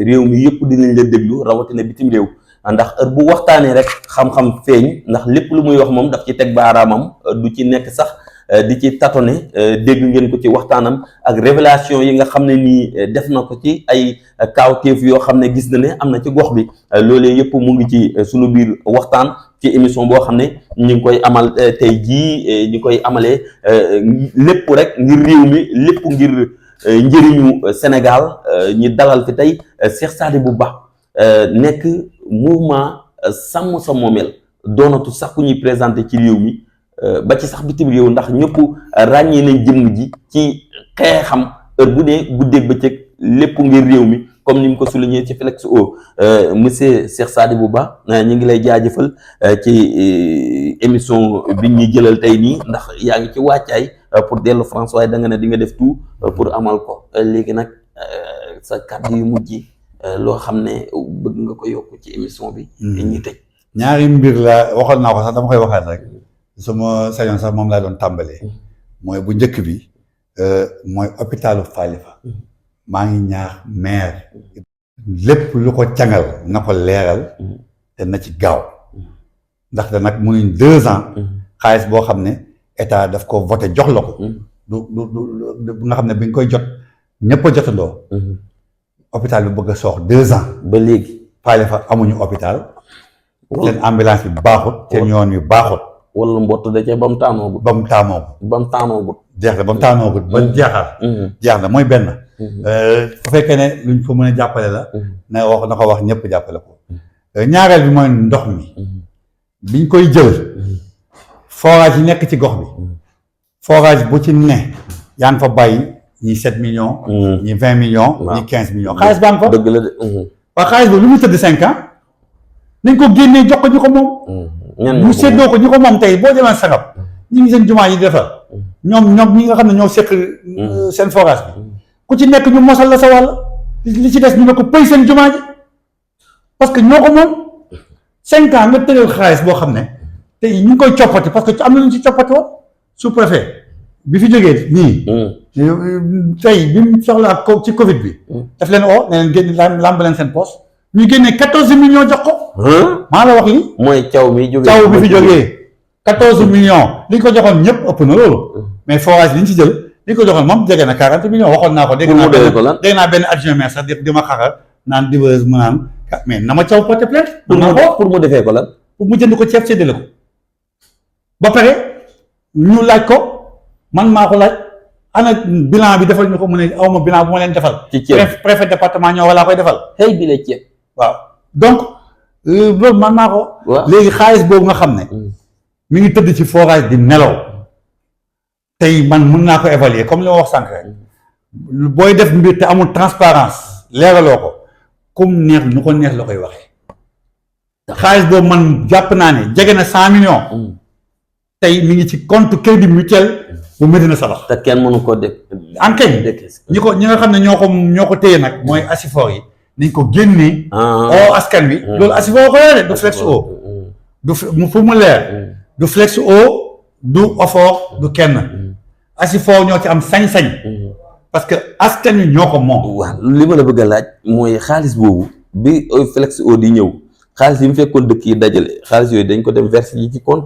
réew mi yëpp dinañ la déglu rawatina bitim réew ndax heure bu waxtaanee rek xam-xam feeñ ndax lépp lu muy wax moom daf ci teg baaraamam du ci nekk sax di ci tatone dégg ngeen ko ci waxtaanam ak révélation yi nga xam ne nii def na ko ci ay kaawteef yoo xam ne gis na ne am na ci gox bi loolee yëpp mu ngi ci sunu biir waxtaan ci émission boo xam ne ñu ngi koy amal tey jii ñu koy amalee lépp rek ngir réew mi lépp ngir njëriñu Sénégal ñi dalal fi tey Cheikh Sadibou Ba nekk mouvement sàmm sa moomeel doonatu sax ku ñuy présenté ci réew mi ba ci sax bitim réew ndax ñëpp ràññee nañ jëmm ji ci xeexam heure bu dee guddeeg bëccëg lépp ngir réew mi comme ni mu ko souligné ci flex eau monsieur Cheikh Sadibou Ba ñu ngi lay jaajëfal ci émission bi ñuy jëlal tey nii ndax yaa ngi ci wàccaay pour dellu France waaye da nga ne di nga def tout pour amal ko léegi nag sa kàddu yu mujj loo xam ne bëgg nga ko yokk ci émission bi. ñi tëj ñaari mbir la waxoon naa ko sax dama koy waxaat rek su ma sañoon sax moom laa doon tàmbalee mooy bu njëkk bi mooy hôpitalu Falifa maa ngi ñaax maire lépp lu ko cangal na ko leeral te na ci gaaw ndaxte nag munuñ 2 ans xaalis boo xam ne état daf ko voté jox la ko du nga xam ne bi nga koy jot ñëpp a jotandoo hôpital bi bëgg a soox 2 ans ba léegi Falifa amuñu hôpital seen ambulance bi baaxut seen yoon wi baaxut wala mbott da ca ba mu taanoogut ba mu taamoo ba mu taanoogut jeex na ba mu taanoogut ba jeexal jeex na mooy benn bu fekkee ne luñ ko mën a jàppale la na ko wax ñëpp jàppale ko ñaareel bi mooy ndox mi biñ koy jël forage yi nekk ci gox bi forage bu ci ne yaa ngi fa bàyyi ñi 7 millions ñi 20 millions ñi 15 millions xaalis baa ngi fa dëgg la de waaw xaalis boobu lu muy tëdd 5 ans nañ ko génnee jox ko ñu ko moom ñu séddoo ko ñu ko moom tey boo demee Sagab ñi ngi seen jumaa yi defar ñoom ñi nga xam ne ñoo seq seen forage bi ku ci nekk ñu mosal la sa wàll li ci des ñu ne ko pëy seen jumaa ji parce que ñoo ko moom 5 ans nga tëral xaalis boo xam ne tey ñu ngi koy coppati parce que am na lu ñu ci coppati woon sous-préfet bi fi jógee nii tey bi mu soxlaa ci Covid bi daf leen oo ne leen génn làmb leen seen poche ñu génnee 14 millions jox ko maa la wax li mooy caw mi jógee caw bi fi jógee 14 millions li ñu ko joxoon ñëpp ëpp na loolu mais forage li ñu ci jël li ñu ko joxoon moom jege na 40 millions waxoon naa ko dégg naa benn adjoint maire sax di ma xaxar naan diveuse mu naan mais na ma caw porte plainte pour mu defee ko lan pour mu jënd ko ceeb séddale ko ba pare ñu laaj ko man maa ko laaj ana bilan bi defal ñu ko mu ne awma bilan bu ma leen defal. ci ceeb préfet département ñoo walaa koy defal. xëy bi la ceeb. waaw donc loolu man maa ko. léegi xaalis boobu nga xam ne. mi ngi tëdd ci forage di nelaw tey man mën naa ko évaluer comme li ma wax sànq rek booy def mbir te amul transparence leeraloo ko comme neex nu ko neex la koy waxee. xaalis boobu man jàpp naa ne jege na 100 millions. tey mi ngi ci compte crédit mutuel bu Médina Sabakh. te kenn mënu ko def. enquête ñi nga xam ne ñoo ko téye nag mooy Asifor yi nañ ko génnee. oo askan wi. loolu Asifor ko yore du Flexo. du fu mu leer. du Flexo du Ofor du kenn. Asifor ñoo ci am sañ-sañ. parce que askan wi ñoo ko moom. waaw li ma la bëgg a laaj mooy xaalis boobu bi Flexo di ñëw. xaalis yi mu fekkoon dëkk yi dajale xaalis yooyu dañ ko dem verser yi ci compte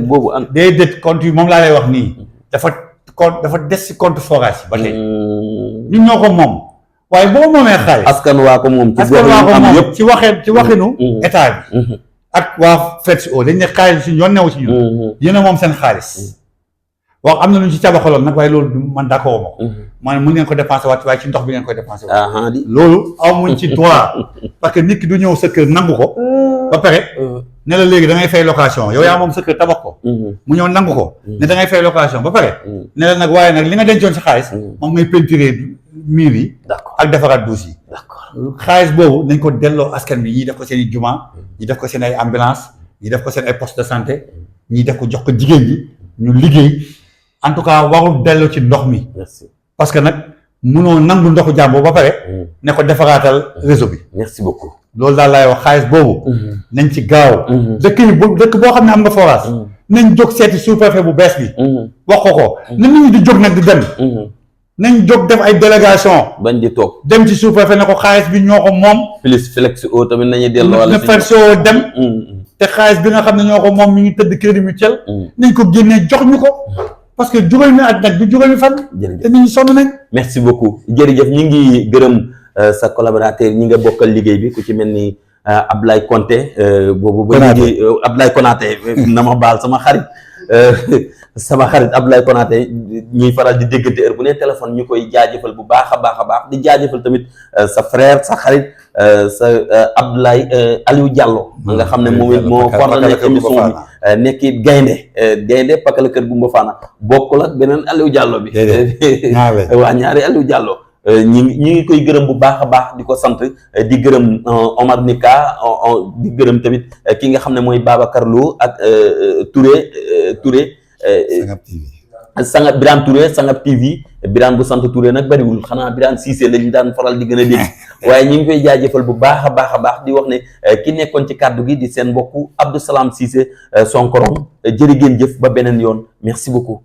boobu an déedéet compte yi moom laa lay wax nii dafa des ci compte forage yi ba tey ñun ñoo ko moom waaye boo moomee xaalis askan waa ko moom ci waxinu état bi ak waa Flexo dañ ne xaalis si yoon new si ñun yéen a moom seen xaalis wax am na lu ñu ci cabaxaloon nag waaye loolu man d'accord ma ko maanaam mën ngeen ko dépensé waat waaye ci ndox bi ngeen koy dépensé waat loolu amuñ ci droit parce que nit ki du ñëw sa kër nangu ko ba pare ne la léegi da ngay fay location yow yaa moom sa kër tabax ko mu ñëw nangu ko ne da ngay fay location ba pare ne la nag waaye nag li nga dencoon si xaalis moom ngay peinturer mur yi ak defaraat douche yi xaalis boobu nañ ko delloo askan bi ñii def ko seen i juma ñi def ko seen ay ambulance ñi def ko seen ay poste de santé ñii def ko jox ko jigéen ñi ñu liggéey en tout cas warul delloo ci ndox mi parce que nag mënoo nangu ndoxu jàmbur ba pare ne ko defaraatal réseau bi. merci beaucoup. loolu daal laay wax xaalis boobu. nañ ci gaaw. dëkk boo xam ne am nga forage. nañ jóg seeti sous-préfet bu bees bi. wax ko na nit ñi di jóg nag di dem. nañ jóg def ay délégation. bañ di toog dem ci sous-préfet ne ko xaalis bi ñoo ko moom. plus Flexo tamit nañu delloo wala Flexo dem. te xaalis bi nga xam ne ñoo ko moom mi ngi tëdd crédit mutuel. nañ ko génnee jox ñu ko. parce que juróomi at nag du juróomi fan. te nit ñi sonn nañ. merci beaucoup jërëjëf ñi ngi gërëm sa collaborateur ñi nga bokkal liggéey bi ku ci mel ni Ablaye Konté boobu ba léegi Ablaye Konaté na ma baal sama xarit Ablaye Konaté ñuy faral di déggante heure bu ne téléphone ñu koy jaajëfal bu baax a baax di jaajëfal tamit sa frère sa xarit sa Abdoulaye Aliou Diallo nga xam ne moom it moo coordonné émission bi nekki gaynde pakala kër Gumba Fana bokkul ak beneen Aliou Diallo bi waa ñaari Aliou Diallo ñi ngi koy gërëm bu baax a baax di ko sant di gërëm Omar Nika di gërëm tamit ki nga xam ne mooy Babacar Lo ak Touré Birane Touré Sangap TV Birane bu sant Touré nag bariwul xanaa Birane Cissé lañu daan faral di gën a dégg waaye ñi ngi koy jaajëfal bu baax a baax di wax ne ki nekkoon ci kàddu gi di seen mbokku Abdou Salam Cissé Sonkorom jërë ngeen jëf ba beneen yoon merci beaucoup.